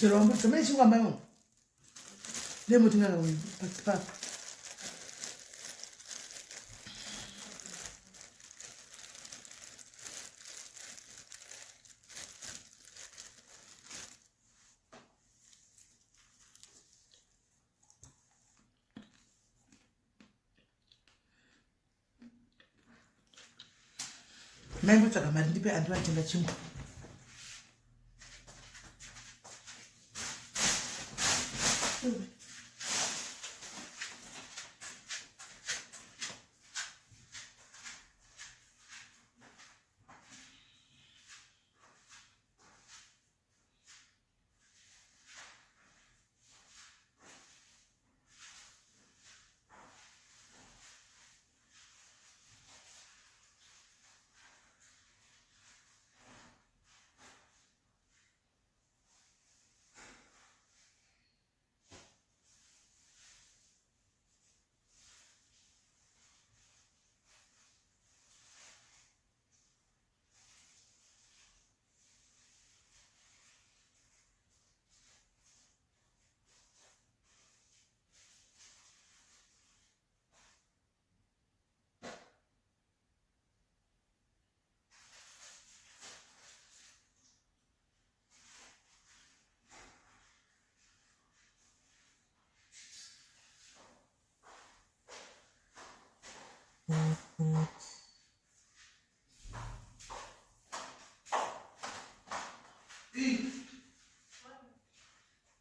Chero wambudza mune chingwa mai umu. Ndemutinga pa pa. Maimbotsvaga mari ndipe andivatenga chingwa.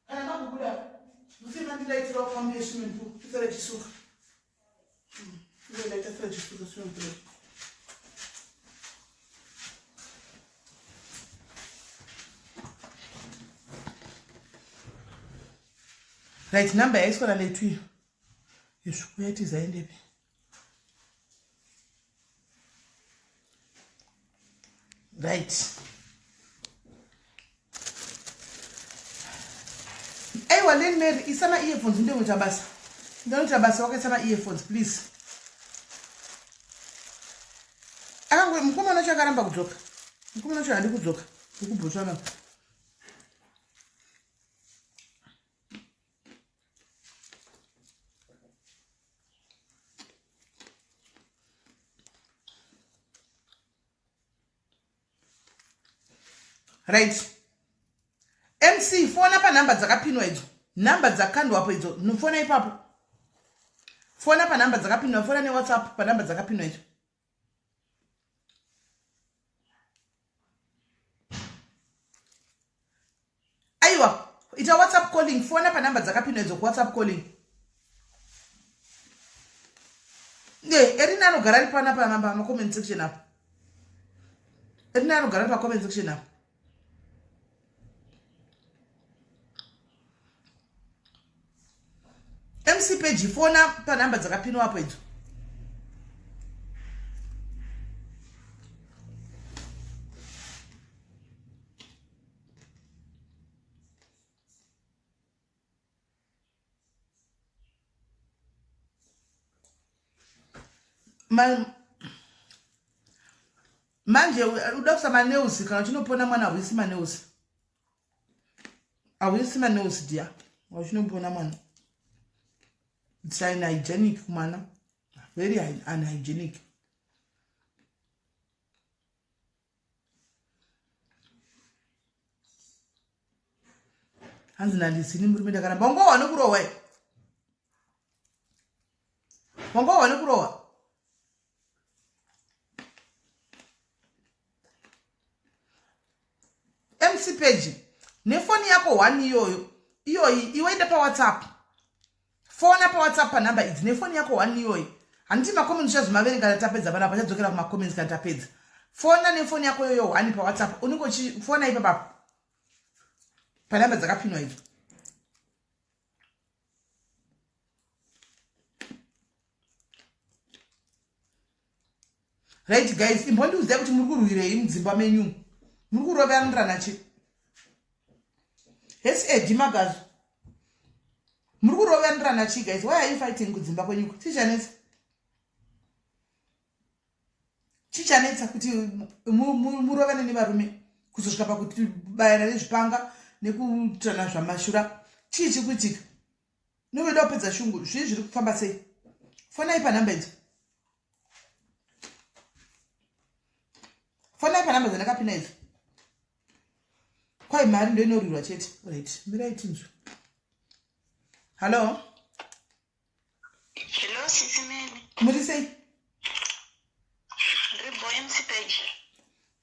Kana makubuda musi mandilaitira kufamba yeswimming pool tisare chisuka. Ndilaita sare chisuka swimming pool. Right, number yaiswa nalethu iyo. Yeshuku yatiza endepi. Right. Aiwa Len Mary isa ma earphones ndinoita basa. Ndinoita basa wakaisa ma earphones please. Akango mukomana wacho akaramba kudzoka. Mukomana wacho haadi kudzoka. NdikuBotswana. Right. MC fona panhamba dzakapinwa idzo. Nhamba dzakandwapo idzo. Fona ipapo. Fona panhamba dzakapinwa, fona neWhatsApp panhamba dzakapinwa idzo. Aiwa, ita WhatsApp calling, fona panhamba dzakapinwa idzo kuWhatsApp calling. Ne, Erina anogara ari pana panhamba pa comment section apo. Erina anogara pa comment section apo. MC page fona panhamba dzakapinwa apo idzo. Manje uda kusa manews kana uchinopona mwana hauisi manews. Hauisi manews dear. Uchinopona mwana. It's unhygienic kumwana. Very unhygienic. Hanzi nandisini murume ndakaramba. Wangowa nekurohwa. Wangowa nekurohwa. MC page nefoni yako one iyoyo iyoyi iwe enda paWhatsApp fona paWhatsApp panhamba idzi nefoni yako one iyoyi handiti macomments uchazomaverenga kana tapedza panapa chadzokera kumacomments kana tapedza fona nefoni yako iyoyo one paWhatsApp unenge uchifona ipapapo panhamba dzakapinwa idzo. Right guys, imbondiudzai kuti muri kurwirei mudzimba menyu, muri kuroveranirana chi hesi edi magazo, muri kuroveranirana chi guys, why are you fighting kudzimba kwenyuko? Chichanetsa, chichanetsa kuti murovane nevarume kuzosvika pakuti bayana nezvipanga. nekuitirana zvamashura. Chii chiri kuitika? Nokuda kupedza shungu, zvii zviri kufamba sei? Fonai panhamba idzo. Fonai panhamba dzandakapina idzo. Kwai mari ndoinorwirwa chete. Right, mirai tinzwe. Hallo? Hello, Sisi Meli. Muri sei? Ndiri boy MC Page.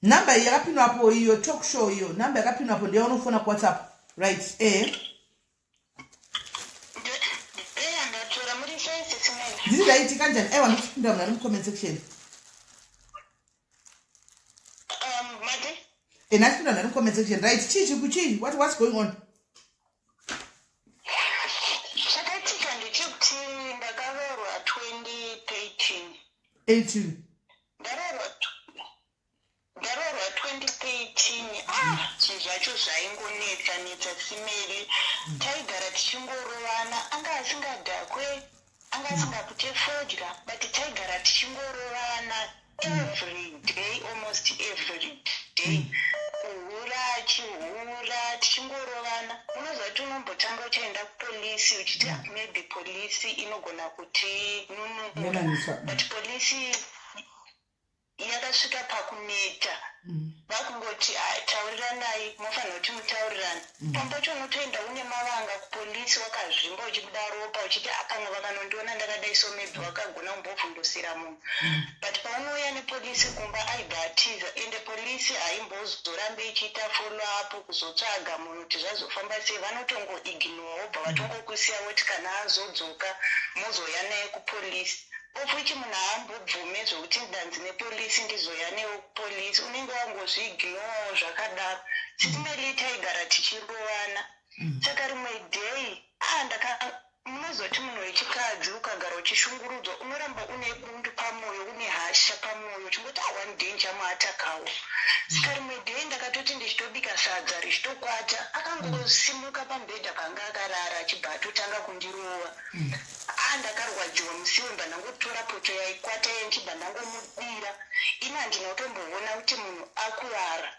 Namba iyi yakapinwa apo iyo talk show iyo namba yakapinwa apo ndiyo unofona kuWhatsApp. Right, eh. Ndatora muri sei Sisi Meli? Ndiri right kanjani? Aiwa ndikupinda munhu ari mucomment section. Mati? Eh, ndachipinda munhu ari mucomment section. Right, chii chiri kuchii? What's going on? Chakaitika ndechekuti ndakaroorwa 2013. 18. Ndaroorwa 2013. Ah, zvinhu zvacho zvaingonetsa netsa simeri. Taigara tichingorovana, anga asingadhakwe, anga asingapute fodya, but taigara tichingorovana every day, almost every day. Kuhura achihura, tichingorovana. Unoziva kuti unombotanga uchaenda kupolisi uchiti maybe polisi inogona kutinunura, but polisi yakasvika pakuneta, vakungoti tauriranai, mofanira kuti mutaurirane. Pamwe pacho unotoenda une mavanga kupolisi, wakazvimba, uchibuda ropa, uchiti pamwe vakanondiona ndakadai so maybe wakagona kumbovhundusira munhu. But paunouya nepolisi kumba aibva atiza, ende polisi haimbozorambe ichiita follow up kuzotsvaga munhu kuti zvazofamba sei. Vanotongoignore, wobva vatongokusiya, voti kana azodzoka mozouya naye kupolisi, of which munhu haambobvume zvokuti ndanzi nepolisi ndizoya newe kupolisi. Unenge wangozviignorewo zvakadaro. Sitimeli, taigara tichirovana. Saka rimwe day ndaka munozoti munhu wechikadzi ukagara uchishungurudzwa unoramba une bundu pamwoyo, une hasha pamwoyo, uchingoti a one day ndichamuatakawo. Saka rimwe day ndakatoti ndichitobika sadza richitokwata, akangosimuka pamubhedha paanga akarara, achibva atotanga kundirova. Ndakarwadziwa musiwe, mba ndangotora poto yaikwata iye, ndichibva ndangomudira. Ini handina kutomboona kuti munhu akuvara.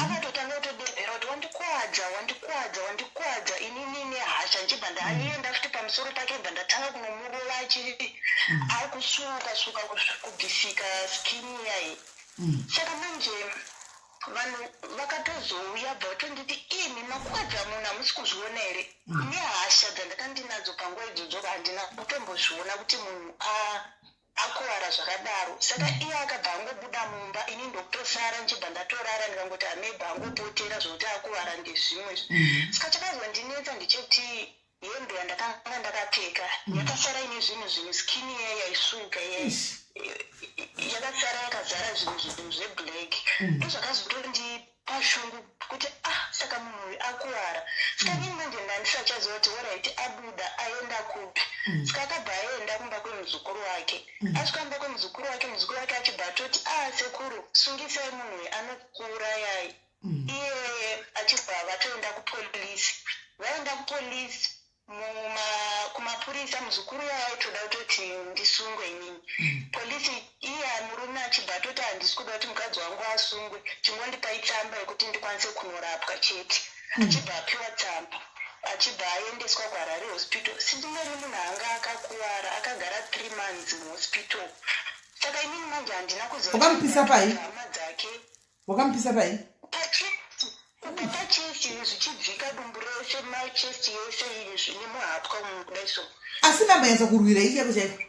Akatotanga kutodedzera kuti wandikwadza, wandikwadza, wandikwadza. Inini nehasha ndichibva ndaenda futi pamusoro pake, bva ndatanga kunomurova achiri ari kusuka suka, kubvisika skin iyayi. Saka manje vanhu vakatozouya, bva vatonditi, imi makwadza munhu, hamusi kuzviona here? Nehasha dzandakandinadzo panguva idzodzo, handina kutombozviona kuti munhu akuvara zvakadaro. Saka iye akabva angobuda mumba, ini ndokutosara, ndichibva ndatorara, ndikangoti amebha angopotera, zvokuti akuvara ndezvimwe. Saka chakazondinetsa ndechekuti hembe yandakanga ndakapfeka yakasara ine zvinhu skin iya yaisuka iya yakasara yakazara zvinhu zveblack. Ndozvakazotondipa shungu kuti ah, saka munhu uyu akuvara. Saka inini manje ndandisachaziva kuti alright, abuda aenda kupi. Saka akabva aenda kumba kwemuzukuru wake. Asvika kumba kwemuzukuru wake, muzukuru wake achibva atoti, ah, sekuru, sungisai munhu uyu, anokuurayai. Iye achibva vatoenda kupolisi. Vaenda kupolisi, kumapurisa, muzukuru yaitoda kutoti ndisungwe inini. Polisi iye murume achibva atoti, handisi kuda kuti mukadzi wangu asungwe, chingondipai tsamba yekuti ndikwanise kunorapwa chete. Achibva apiwa tsamba, achibva aendeswa kuHarare Hospital. Sindimweni munhu anga akakuvara, akagara 3 months muhospital. Saka inini manje handina kuziva Wakamupisa pai? Hama dzake. Wakamupisa pai? Pachest, kubva pachest zvichidzika dumbu rese, machest yese iyi nemuhapwa umu kudai so. Asi mambanyatsa kurwira ii chaiko chaiko?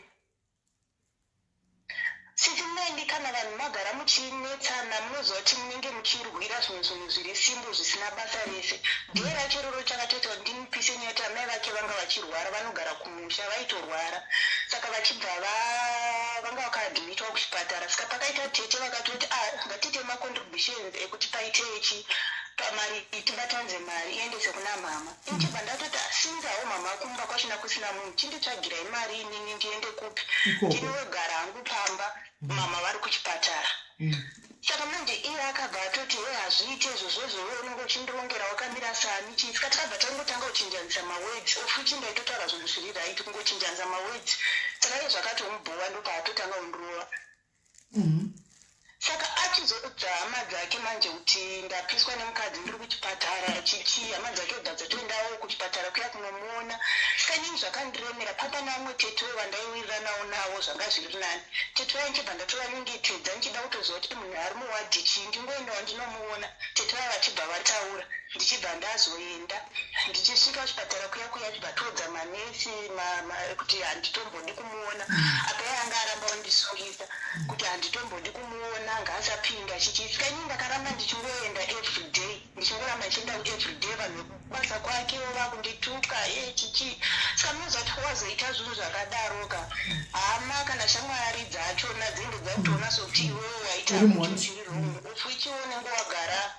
Sitimeli, kana vanhu magara muchinetsana, munoziva kuti munenge muchirwira zvimwe zvinhu zviri simple, zvisina basa rese. Day racho roro chakatoita kuti ndimupise nyaya kuti amai vake vanga vachirwara, vanogara kumusha, vaitorwara. Saka vachibva vanga vakaadmitwa kuchipatara. Saka pakaita tete vakatoti, ah, ngatiite macontributions ekuti paite chi pamari, tibatanidze mari iendese kuna mama. Ndichibva ndatoti, sinzawo mama kumba kwachina kusina munhu, chinditsvagirai mari inini ndiende kupi? Ikoko. Ndinogara hangu pamba, mama vari kuchipatara. Saka manje iye akabva atoti, he, hazviite izvozvozvo, iwe unenge uchindirongera wakamira sani chii. Saka takabva tangotanga kuchinjanisa mawords, of which ndaitotaura zvinhu zviri right, kungochinjanisa mawords. Saka iye zvakatomubhowa, ndopaatotanga kundirova. Saka achizo Achizoudza hama dzake manje kuti ndapiswa nemukadzi, ndiri kuchipatara chichi. Hama dzake obva dzatoendawo kuchipatara kuya kunomuona. Saka inini zvakandiremera. Papa nevamwe tetewo vandaiwiriranawo navo, zvanga zviri nani. Tete vaya ndichibva ndatovanyengetedza, ndichida kutoziva kuti munhu ari muwadhi chii, ndingoendawo ndinomuona. Tete vaya vachibva vataura, ndichibva ndazoenda. Ndichisvika kuchipatara kuya kuya, achibva toudza manesi kuti handitombodi kumuona. Apa iye anga aramba ondisungisa kuti handitombodi kumuona, ngaasapinda chichi. Saka inini ndakaramba ndichingoenda everyday, ndichingoramba ndichienda everyday. Vanhu vekubasa kwakewo vakundituka e chichi. Saka munoziva kuti wazoita zvinhu zvakadaroka, hama kana shamwari dzachona dzinenge dzakutoona sokuti iwewe waita Uri mhondi. chiri wrong, of which iwe unenge wagara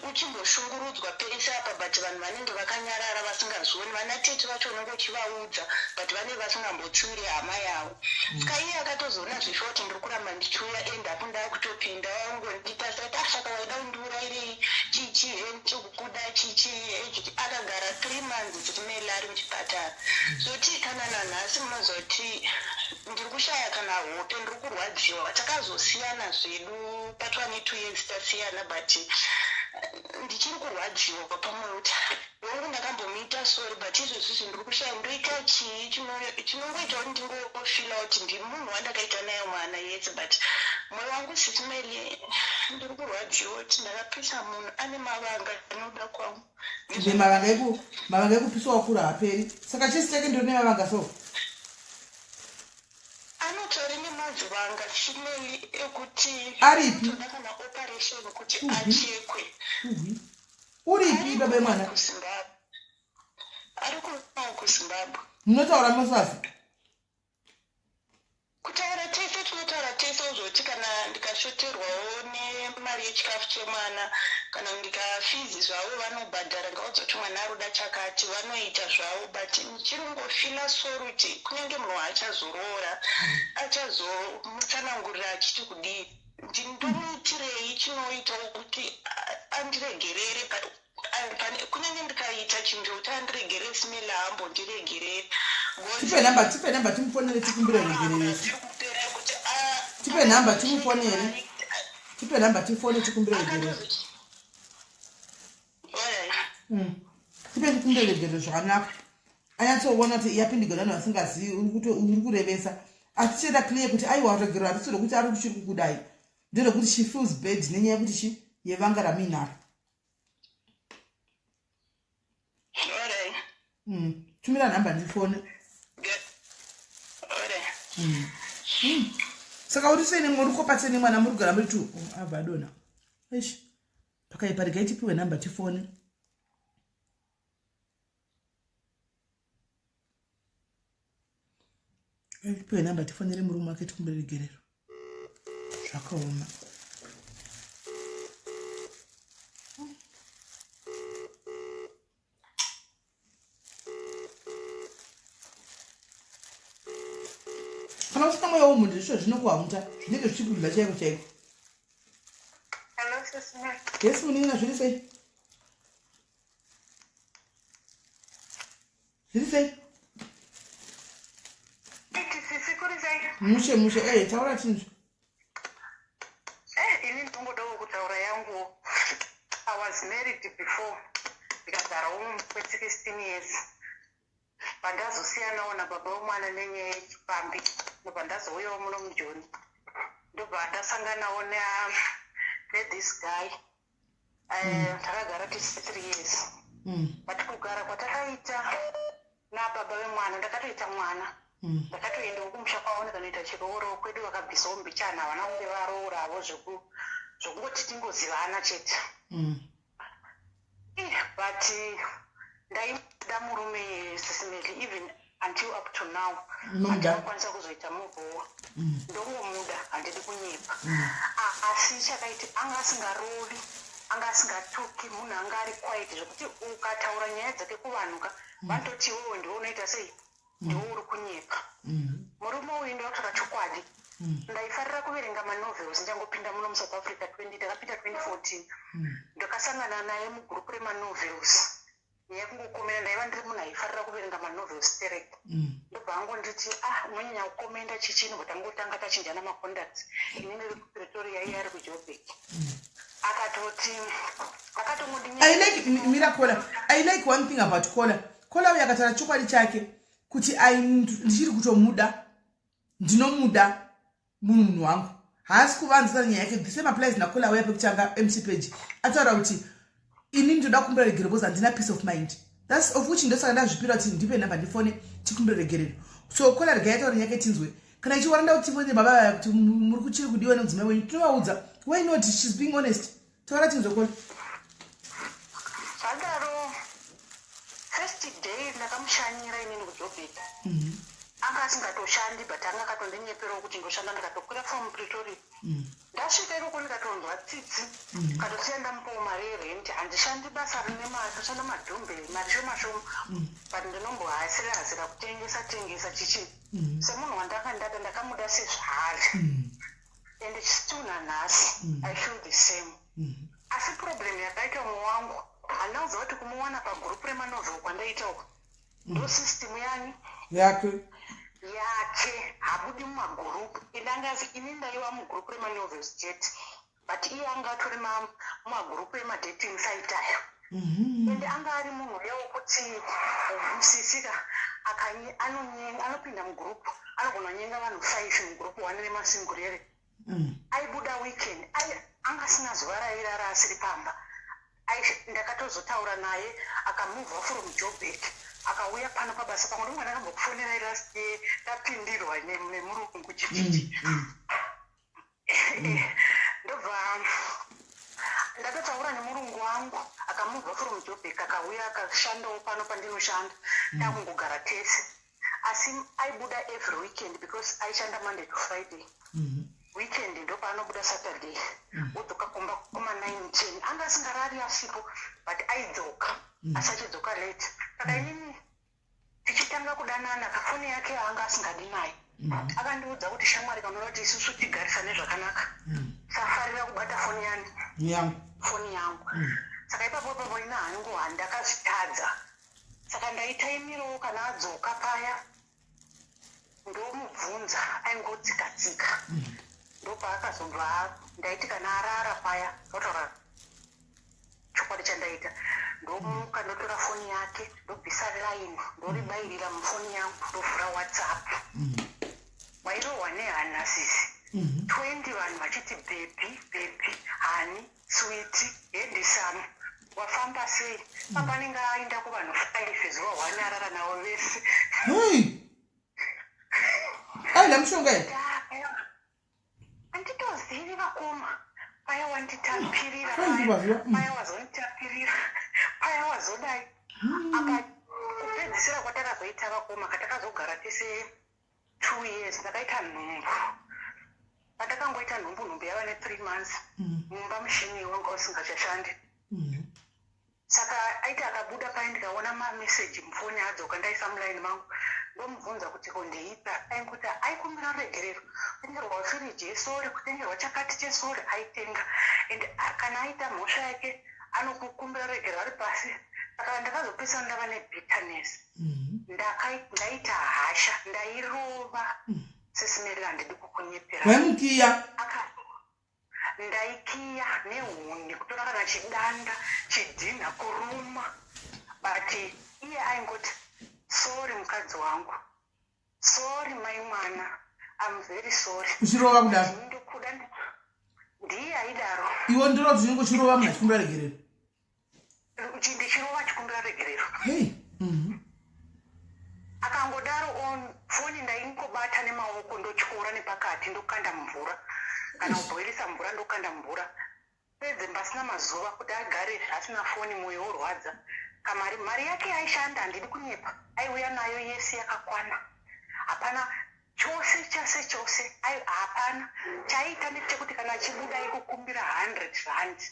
uchimboshungurudzwa pese apa, but vanhu vanenge vakanyarara vasingazvioni. Vana tete vacho unenge uchivaudza, but vanenge vasingambotsiuri hama yavo. Saka iye akatozoona zvishuwa kuti ndiri kuramba ndichiuya, endapo ndakutopinda, wangonditarisa kuti, "Ah, saka waida kundiurayirei chichi chekukuda chichi chichi?" Akagara 3 months dzirimeli ari muchipatara. Zvoti kana nanhasi munoziva kuti ndiri kushaya kana hope, ndiri kurwadziwa. Takazosiyana zvedu patwa ne2 years tasiyana, but ndichiri kurwadziwa pamwoyo kuti wangu ndakambomuita sorry, but izvozvizvi ndiri kushaya ndoita chii chinongoita kuti ndingofeela kuti ndi munhu wandakaita naye mwana, yes, but mwoyo wangu, Sis Melly, ndiri kurwadziwa kuti ndakapisa munhu ane mavanga anoda kwangu. Ende mavanga ekupiswa wakura haperi. Saka chisi chake ndori nemavanga so? Anotori nemazivanga, Sis Melly, ekuti Aripi? toda kana operation kuti achekwe. Uripi baba yemwana? Kuzimbabwe, ari kuno kuZimbabwe. Munotaura masasi? Kutaura tese tinotaura tese, uzoti kana ndikashoterwawo nemari yechikafu chemwana kana ndikafizi zvavo vanobhadhara, ngaudza kuti mwana aroda chakati, vanoita zvavo. But ndichirungofeela sorry kuti kunyange munhu waachazoroora achazomutsanangurira achiti kudii, ndomuitirei chinoitawo kuti andiregerere kunyange ndikaita chinhu chokuti andiregerere, Sis Melly, haambondiregereri. Tipe namba, tipe namba timufonere, tikumbire ruregerero. Tipe namba timufonere, tipe namba tifone tikumbire ruregerero. Tipe tikumbire ruregerero zvakanaka, anyatsoona kuti yapindigwa nevanhu vasingazivi. Uri kurevesa, asi tichaita clear kuti aiwa, ruregerero hatisi rwekuti ari kuchiri kukudai, nderekuti she feels bad nenyaya yekuti chi yevanga ramuinaro. Tumira nhamba ndifone. Saka uri sei nemwe, uri kopa sei nemwana, muri kugara muri two? Oh, abva adona. Eish, pakaipa. Regai tipiwe nhamba tifone. Tipiwe nhamba tifonere murume wake, tikumbire regerero. Zvakaoma. Kana usina mweya womunhu, zvisvo zvinokuhaunta, zvinenge zvichikudya chaiko chaiko. Hello, Sis Mel. Yes, munin'ina, zviri sei? Zviri sei? Iti sisi, kuri sei? Mushe mushe. E, taura chinzvo. Eh, ini ndinongodawo kutaura yangu. I was married before. Ndikagarawo kwe16 years. Pandazosiyanawo nababa vomwana nenyaya yechipambi, ndobva ndazouyawo muno muJoni. Ndobva ndasanganawo nethis guy. Takagara tisi 3 years. But kugara kwatakaita nababa vemwana, ndakatoita mwana. Ndakatoendawo kumusha kwavo ndikanoita chirooro. Kwedu vakabvisawo mbichana, havana kunge varooravo, zvokungoti tingozivana chete. But ndaida murume, Sis Melly, even until up to now. Unomuda? Handinokwanisa kuzoita move. Ndongomuda, handidi kunyepa. Asi chakaiti anga asingarovi, anga asingatuki, munhu anga ari quiet zvekuti ukataura nyaya dzake kuvanhu ka, vanototi iwewe ndiwe unoita sei, ndiwe uri kunyepa. Murume uyu, ndakutaura chokwadi, ndaifarira kuverenga manovels. Ndichangopinda muno muSouth Africa 20, ndakapinda 2014, ndakasangana naye mugurupu remanovels. Nyaya yekungokomera, ndaiva ndiri munhu aifarira kuverenga manovels terek. Ndobva angonditi, "Ah, unonyanya kukomenda chichini." But angotanga tachinjana macontacts, ini ndiri kuPretoria, iye ari kuJoburg. Akatoti akatongondinya. I like mira caller. I like one thing about caller. Caller uyu akataura chokwadi chake kuti ndichiri kutomuda, ndinomuda munhu wangu, haasi kuvanzisa nyaya yake. The same applies nacaller uya pekutanga, MC Page, ataura kuti ini ndoda kukumbira regerero because handina peace of mind. That's of which ndosaka ndazvipira kuti ndipe namba, ndifone, tikumbire regerero. So caller, regai ataura nyaya yake tinzwe. Kana ichiwaranda kuti tifone baba vaya kuti muri kuchiri kudiwa nemudzimai wenyu, tinovaudza. Why not? She's being honest. Taura tinzwe, caller. Zvadaro, first day ndakamushanyira inini kuJoburg. Anga asingatoshandi, but anga akatondinyeperawo kuti ndoshanda. Ndikatokwira from Pretoria, ndasvika ikoko ndikatonzwa tsitsi, katosiya ndamupawo mari yerent. Handishandi basa rine mari, ndoshanda madhumbe, mari shoma shoma, but ndinombohasira hasira, kutengesa tengesa chichi. Semunhu wandanga ndada, ndakamuda sezvaari, and still nanhasi I feel the same. Asi problem yakaita umwe wangu, handina kuziva kuti kumuwana pagurupu remanovel kwandaita uku ndo system yani yake. Yake habudi mumagurupu. Indangasi ini ndaiva mugurupu remanovels chete, but iye anga atori mumagurupu emadating site ayo. Ende anga ari munhu uya wokuti musisika anopinda mugurupu, anogona kunyenga vanhu five mugurupu one remasingurere. Aibuda weekend, anga asina zuva rairara asiri pamba. Ndakatozotaura naye akamuvha from Joburg, akauya pano pabasa pamwe. Ndimwe ndakambokufonerai last year, ndapindirwa nemurungu chichichi. Ndobva ndatotaura nemurungu wangu, akamuvha from Joburg, akauya akashandawo pano pandinoshanda. Takungogara tese, asi aibuda every weekend because aishanda Monday to Friday. Weekend ndopaanobuda, Saturday wodzoka kumba kuma 9, 10. Anga asingarari asipo, but aidzoka, asi achidzoka late. Saka inini tichitanga kudanana, kafoni yake anga asingadi naye. Akandiudza kuti, "Shamwari, kanoda kuti isusu tigarisane zvakanaka, safarira kubata foni yani." Yangu. Foni yangu. Saka ipapo ipapo ina hangu handakazvitadza. Saka ndaitaimirawo kana adzoka paya, ndomubvunza, aingotsika tsika. Ndopaakazobva, ndaiti kana arara paya, ndotaura chokwadi chandaita, ndomuka, ndotora foni yake, ndobvisa line, ndoribayirira mufoni yangu, ndovhura WhatsApp. Wairohwa nehana, sisi. 20 vanhu vachiti, "Baby, baby, honey, sweet, handsome, wafamba sei?" Papanenge aenda kuvanhu 5 zuva one, arara navo vese. Hei, aida mushonga here? Handitozivi, vakoma. Paya wanditapirira, paya wazonditapirira, paya wazodai. Apa kupedzisira kwatakazoita, vakoma, katakazogara tese 2 years, ndakaita nhumbu. Patakangoita nhumbu, nhumbu yava ne3 months, mumba mushini wanga usingachashandi. Saka aiti akabuda paya, ndikaona mameseji mufoni adzoka, ndaisa mulaini mangu, ndomubvunza kuti, "Ko ndeipa?" Aingoti aikumbira ruregerero, kutengerwa firiji yesorry, kutengerwa chakati chesorry, aitenga. And kana aita mhosva yake, anokukumbira ruregerero ari pasi. Saka ndakazopedzisira ndava nebitterness. Ndaita hasha, ndairova. Sisi Mary, handidi kukunyepera. Waimukiya? Ndaikiya nehuni, kutora kana chidanda, chidhinha, kuruma. But iye aingoti, "Sorry mukadzi wangu, sorry mai mwana, I'm very sorry." Uchirova kudaro? Ndokuda, ndiye aidaro. Iwe ndiro kuti unenge uchirova munhu achikumbira regerero? Ndichirova chikumbira regerero. Hei. Akangodaro on foni, ndaingobata nemaoko, ndotyora nepakati, ndokanda mvura, kana kubhoirisa mvura, ndokanda mvura. Pedze pasina mazuva kuti agare asina foni, mwoyo worwadza. Kamari, mari yake aishanda, handidi kunyepa, aiuya nayo yese yakakwana, hapana chose chose chose, hapana chaiita. Ndechekuti kana achibuda aikukumbira R100,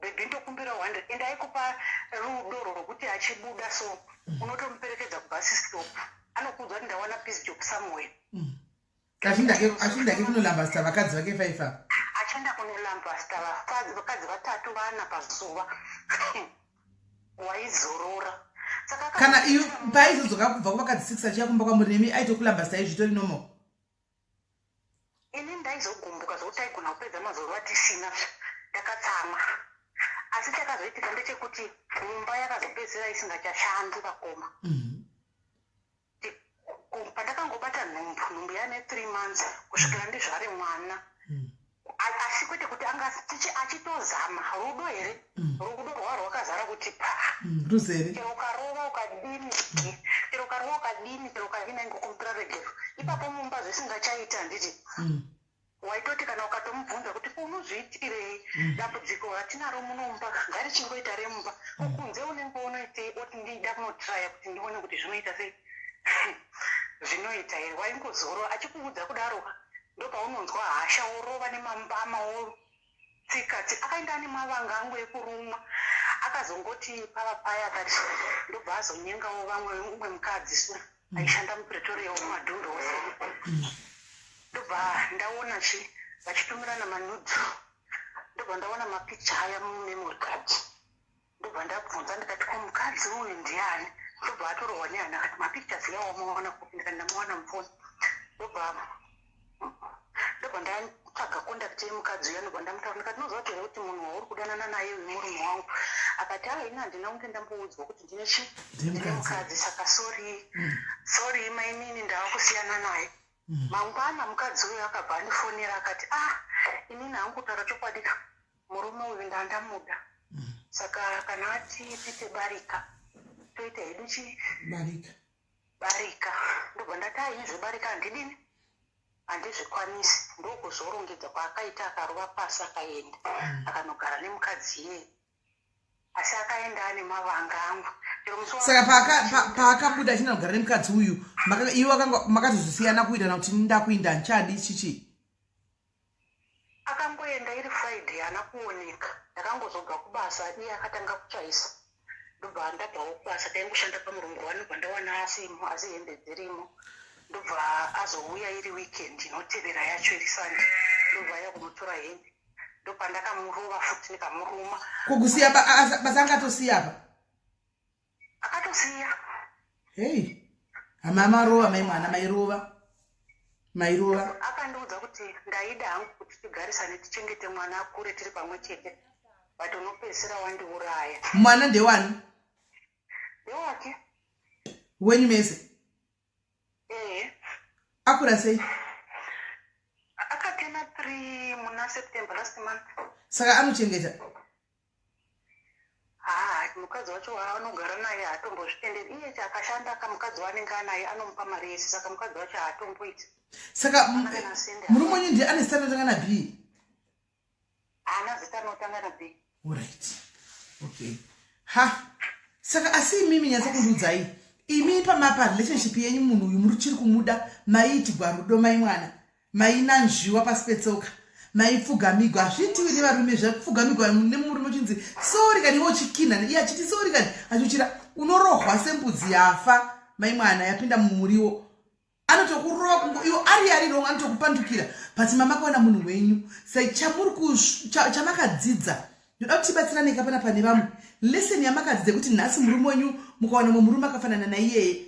"Baby, ndokumbira 100." Ende aikupa rudo rwokuti achibuda so unotomuperekedza kubus stop, anokuudza kuti, "Ndawana piece job somewhere." Achienda ke kunolambasta vakadzi vake 5? Achienda kunolambasta vakadzi vatatu, vana pazuva. Waizorora. Saka Kana iyo paaizodzoka kubva kuvakadzi 6 achiya kumba kwamuri nemi aitokulamba sai zvitori normal? Ini ndaizogumbuka zvokuti taigona kupedza mazuva tisina, ndakatsamwa. Asi chakazoitika ndechekuti mumba yakazopedzisira isingachashandi, vakoma. Pandakangobata nhumbu, nhumbu yane 3 months, kusvikira ndizvare mwana. Asi kwete kuti anga achitozama rudo here, rudo rwava rwakazara kuti pa. Ruzere. Chero ukarova ukadini, chero ukarova ukadini, chero ukadini, aingokumbira regero ipapo. Mumba zvisingachaita, handiti? Waitoti kana ukatomubvunza kuti, "Ko unozviitirei? Dambudziko ratinaro munomba ngarichingoita remumba, ko kunze unenge unoitei?" Oti, "Ndida kunotraya kuti ndione kuti zvinoita sei, zvinoita here." Waingozorora achikuudza kudaro, ndopaunonzwa hasha, worova nemambama, wotsika tsika. Akaenda ane mavanga angu ekurumwa. Akazongoti pava paya akati ndobva azonyengawo vamwe, umwe mukadzi so aishanda muPretoria womumadhundhu ose. Ndobva ndaona chi vachitumirana manudes, ndobva ndaona mapicha aya mumemory card. Ndobva ndabvunza ndikati, "Ko mukadzi uyu ndiani?" Ndobva atorohwa nehana, akati, "Mapictures yawo mawana kupi?" Ndikati, "Ndamuwana mufoni." Ndobva ndatsvaga contact yemukadzi uya, ndobva ndamutaura ndikati, "Unoziva kuti here kuti munhu wauri kudanana naye uyu murume wangu?" Akati, "A, ini handina kunge ndamboudzwa kuti ndine chi Ndine ndine mukadzi." mukadzi. Saka sorry, sorry mainini, ndava kusiyana naye." Mangwana mukadzi uyu akabva andifonera akati, "Ah, inini hangu kutaura chokwadi ka, murume uyu ndandamuda. Saka kana ati tiite barika, toita hedu chi Barika. Barika." Ndobva ndati, "Ai, zvebarika handidini, handizvikwanisi." Ndokuzorongedza kwaakaita, akarova pasi, akaenda akanogara nemukadzi iyeye. Asi akaenda ane mavanga angu. Chero musi Saka paakabuda achienda kugara nemukadzi uyu, iwe wakanga makatozosiyana kuitana kuti ndakuinda handichadi chichi? Akangoenda iri Friday, haana kuoneka. Ndakangozobva kubasa, iye akatanga kuchaisa. Ndobva ndabvawo kubasa, taingoshanda pamurungu wani, ndobva ndawana asimo, asi hembe dzirimo. Ndobva azouya iri weekend inotevera yacho, iri Sunday, ndobva aya kumutora hembe. Ndopandakamurova futi, ndikamuruma. Kukusiya basa angatosiya apa? Akatosiya. Hei, hama, marova mai mwana, mairova, mairova. Akandiudza kuti, "Ndaida hangu kuti tigarisane, tichengete mwana akure tiri pamwe chete, but unopedzisira wandiuraya." Mwana ndewani? Ndewake. Wenyu mese? Ehe. Akura sei? Akatena 3 muna September, last month. Saka anochengeta? Haa, mukadzi wacho anogara naye haatombozvitenderi. Iye akashanda kamukadzi waanenge anaye anomupa mari yese, saka mukadzi wacho haatomboiti. Saka Kana sende. Murume wenyu ndiye ane zita rinotanga na B? Haana zita rinotanga na B. Alright, okay. Ha, saka asi imimi nyatsa kundiudzai, imi pamapa relationship yenyu, munhu uyu muri chiri kumuda? Maiitigwa rudo mai mwana, mainanzviwa pasi petsoka, maipfugamigwa. Hazviitiwi nevarume zvapfugamigwa nemurume uchinzi sorry kani, iwe uchikinha, iye achiti sorry kani, achiuchira. Unorohwa sembudzi yafa mai mwana, yapinda mumuriwo. Anotokurova kungo iwo ari wrong, anotokupandukira. But mama kaona munhu wenyu sechamuri chamakadzidza, ndoda kuti tibatsiraneka pana pane vamwe. Lesson yamakadzidza kuti nhasi murume wenyu, mukawana mumwe murume akafanana naiyeye,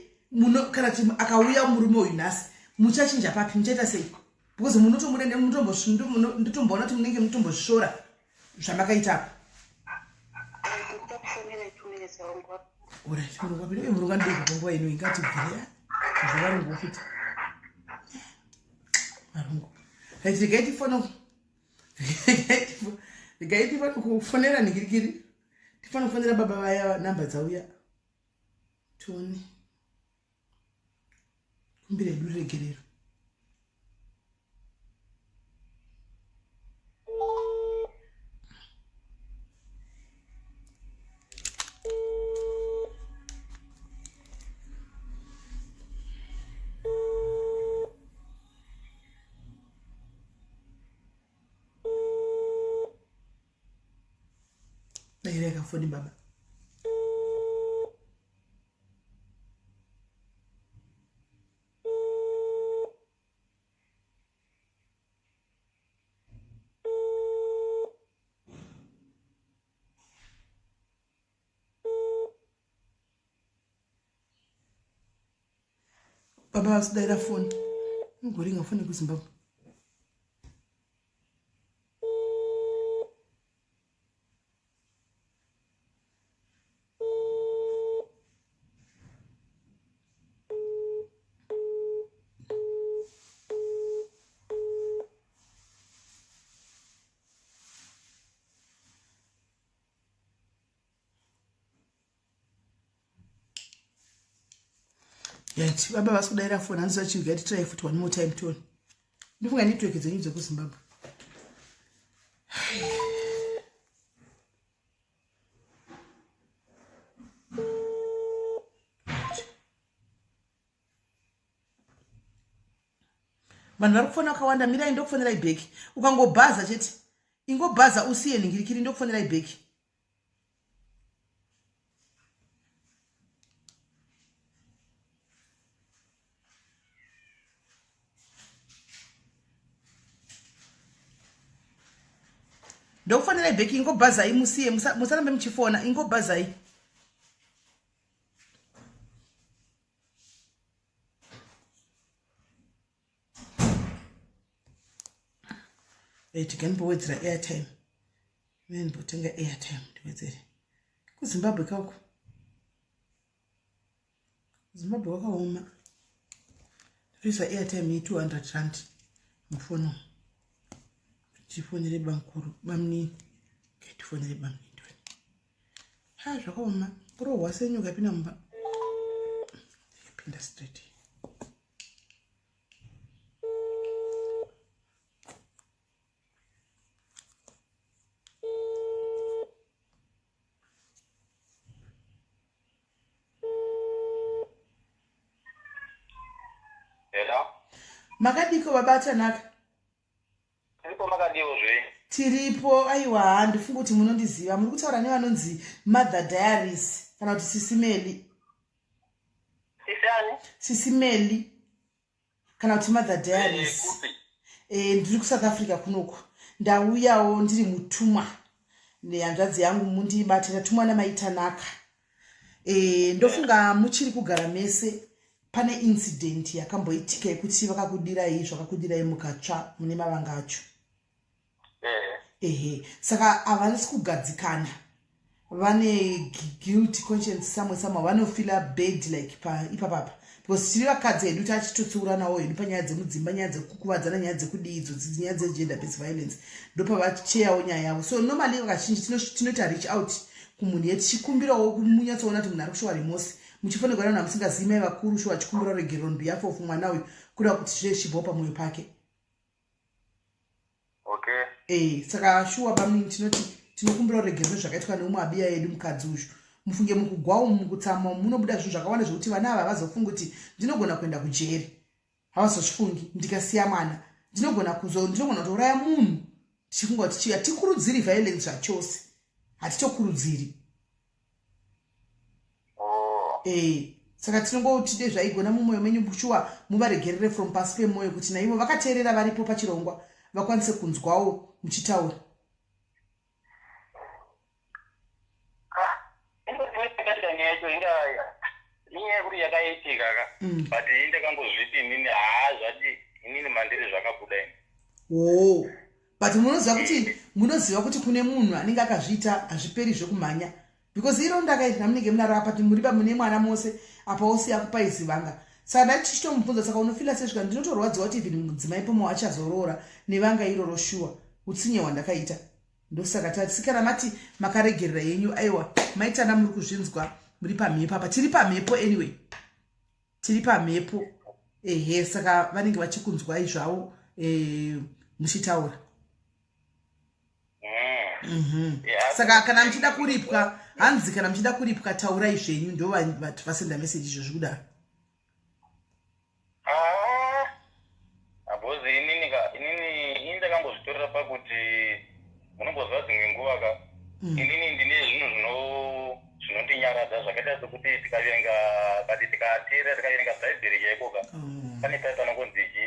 kana kuti akauya murume uyu nhasi, muchachinja papi? Muchaita sei? Because munotomuda, ndotomboona kuti munenge mutombozvishora zvamakaitapa. Ndikufonera 2 minutes, varungu. Alright, murungu wapinda. Uye murungu anodeka panguva ino, ingatibvire zvevarungu futi, varungu. Right, regai tifone, regai tifane kufonera nhikirikiri, tifane kufonera baba vaya, namba dzauya, tione kumbire ruregerero. Dairai kafoni baba. Baba vasidaira foni. Ingoringa foni kuZimbabwe. Right, baba vasi kudaira foni hanzi vachirya titry futi one more time tione. Ndofunga network dzenyu dzekuZimbabwe. Vanhu vari kufona vakawanda, mirai ndokufonerai bheki. Ukangobhaza chete, ingobhaza usiye nhingirikiri ndokufonerai bheki. Ndokufonerai bheki, ingobhazai musiye, musarambe muchifona, ingobhazai. Right, gandimbowedzera airtime. Mene ndimbotenga airtime ndiwedzere. KuZimbabwe kauko. Zimbabwe wakaoma. Ndoisa airtime ye 200 rand mufoni umu. Tifonere bamkuru, bamnini. Okay, tifonere bamnini. Ha, zvakaoma. Kurohwa senyoka yapinda mumba. Yapinda straight. Hello? Makadiko baba Tanaka? Tiripo, makadiwo zve? Tiripo, aiwa handifungi kuti munondiziva. Muri kutaura nevanonzi Mother Diaries kana kuti Sisimeli. Sisi ani? Sisimeli kana kuti Mother Diaries. Kupi? Ndiri kuSouth Africa kunoku. Ndauyawo ndiri mutumwa nehanzvadzi yangu mundibate, ndatumwa naMaitanaka. Ndofunga muchiri kugara mese. Pane incident yakamboitika yekuti vakakudirai zvakakudirai mukatsva mune mavanga acho. Ehe, saka havanisi kugadzikana, vane guilty conscience samwe samwe, vanofila bad like pa ipapapa because tiri vakadzi hedu tachitotsiuranawo hedu panyaya dzemudzimba, nyaya dzekukuvadzana, nyaya dzekudii idzodzi, nyaya dzegender based violence, ndopavacheyawo nyaya yavo. So normally kazhinji tinoita reach out kumunhu ye tichikumbirawo munyatsoona kuti munhu ari kushowa remorse, muchifanirwa nevanhu vamusingazivi, mai vakuru shuwa achikumbira ruregerero on behalf of mwana uyu, kureva kuti zve zvichibvawo pamwoyo pake. Okay. Saka shuwa bamunini, tinoti tinokumbira ruregerero zvakaitwa neumwe abiya yedu mukadzi uyu. Mufunge mukugwa umu, mukutsama umu munobuda zvinhu zvakawanda zvekuti vana ava havazofungi kuti ndinogona kuenda kujeri, havazozvifungi. Ndikasiya mwana ndinogona kuzo ndinogona kutouraya munhu, tichifunga kuti hatikurudziri violence zvachose, hatitokurudziri. Oh. Saka tinongoti dei zvaigona mumwoyo menyu shuwa muvaregerere from pasi pemwoyo, kuti naivo vakateerera varipo pachirongwa vakwanise kunzwawo muchitaura. Ingatika nyaya yacho inga inyaya yekuti yakaitika ka. But ini ndakangozviti inini haa zvati inini mandiri zvakabuda ini. Oh. But munoziva kuti kune munhu anenge akazviita hazviperi zvekumhanya, because iro ndakaita namunenge munaro apa muri mune mwana mose apa osiya kupa izivanga. Saka ndati tichitomubvunza, saka unofila sezvika ndinotorwadziwa kuti even mudzimai pomo achazoroora nevanga iroro, shuwa utsinye hwandakaita. Ndosaka tati kana mati makaregerera yenyu, aiwa maitana muri kuzvinzwa, muri pamhepo apa, tiri pamhepo anyway, tiri pamhepo, ehe. Saka vanenge vachikunzwai zvavo muchitaura. Saka kana muchida kuripwa, hanzi kana muchida kuripwa taurai zvenyu, ndo vasenda meseji izvozvi kudaro. Ah, abozi inini ka inini ini ndakangozvitorera pakuti munomboziva dzimwe nguva ka inini ndine zvinhu zvinondinyaradza zvakaita sekuti tikaverenga, but tikateerera, tikaverenga Bhaibheri chaiko ka, pane pai panongonzi chi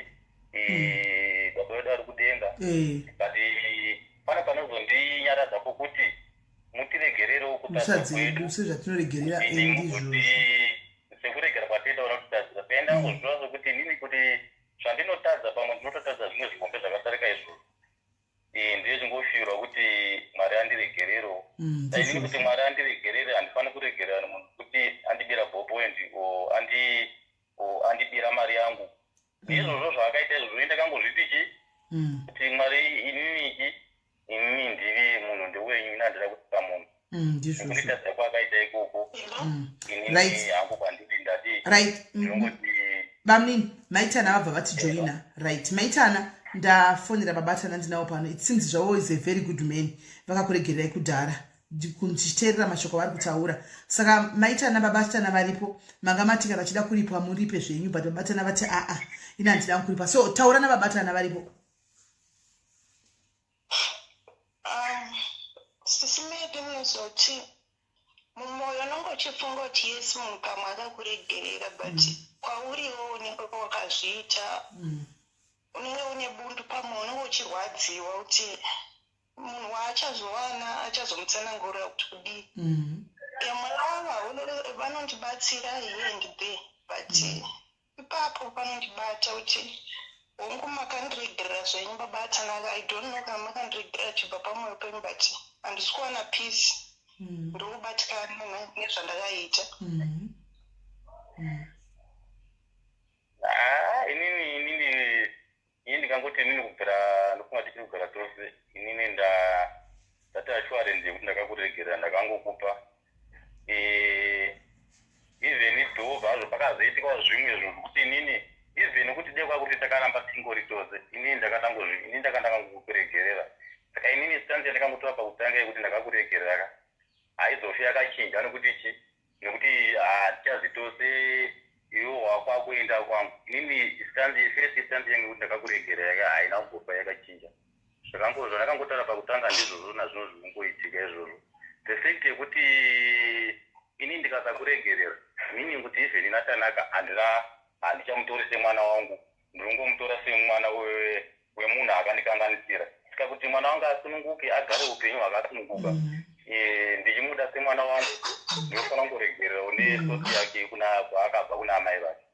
Baba vedu ari kudenga, but pane panozondinyaradza pokuti mutiregererewo mhosva kutadza dzedu kwedu sezvatinoregerera imi ndizvozvo mugoti sekuregera kwatinoita vanotitadzira. Saka ndangozvitora sokuti Inini kuti Mwari andiregerere, handifaniri kuregerera munhu kuti andibira ballpoint or andibira mari yangu. Izvozvo zvaakaita izvozvo, ini ndakangozviti chi kuti Mwari, inini inini ndiri munhu ndewenyu, ini handida kutuka munhu. Ndizvozvo. Nekunditadza kwaakaita ikoko, inini hangu kwandiri ndati ndinongoti Bamnini Maitana vabva vatijoina. Right, Maitana, ndafonera babatana, ndinawo pano. It seems zvavo is a very good man, vakakuregererai kudhara, tichiteerera mashoko avari kutaura. Saka Maitana, babatana varipo. Manga mati kana vachida kuripwa muripe zvenyu, but babatana vati aa, ini handida kuripa. So taura nababatana, varipo. Sisi maybe munozoti mumwoyo unonge uchifunga kuti yes, munhu pamwe akakuregerera, but kwauriwo unenge wakazviita, unenge une bundu pamwe, unenge uchirwadziwa kuti munhu waachazowana achazomutsanangurira kuti kudii. Mwana wavo vanondibatsira here and there, but ipapo panondibata kuti hongu, makandiregerera zvenyu babatanaka, I don't know kana makandiregerera chibva pamwoyo penyu, but handisi kuwana peace, ndikubatikana nezvandakaita. Ah, inini ndikangoti inini kubvira ndofunga tichiri kugara tose, inini ndati assurance yekuti ndakakuregerera, ndakangokupa. Even though zvazvo pakazoitikawo zvimwe zvinhu zvekuti inini, even kuti dei kwakuti takaramba tingori tose, inini ndakatangozvi, inini ndakangokuregerera. Saka inini stance yandakangotora pakutanga yekuti ndakakuregerera ka, haizofi yakachinja, nekuti chi nekuti hatichazi tose, iwo wakwakuenda kwangu. Inini stance, first stance yangu yekuti ndakakuregerera ka, haina kumbofa yakachinja. Zvakangotaura pakutanga ndizvozvo, nazvino zvikungoitika izvozvo. The fact yekuti ini ndikasakuregerera, meaning kuti even naTanaka handina, handichamutori semwana wangu, ndinongomutora semwana wemunhu akandikanganisira. Saka kuti mwana wangu asununguke, agare upenyu hwakasununguka, ndichimuda semwana wangu, ndinofanira kungoregererawo nesosi yake kuna kwaakabva, kuna amai vake.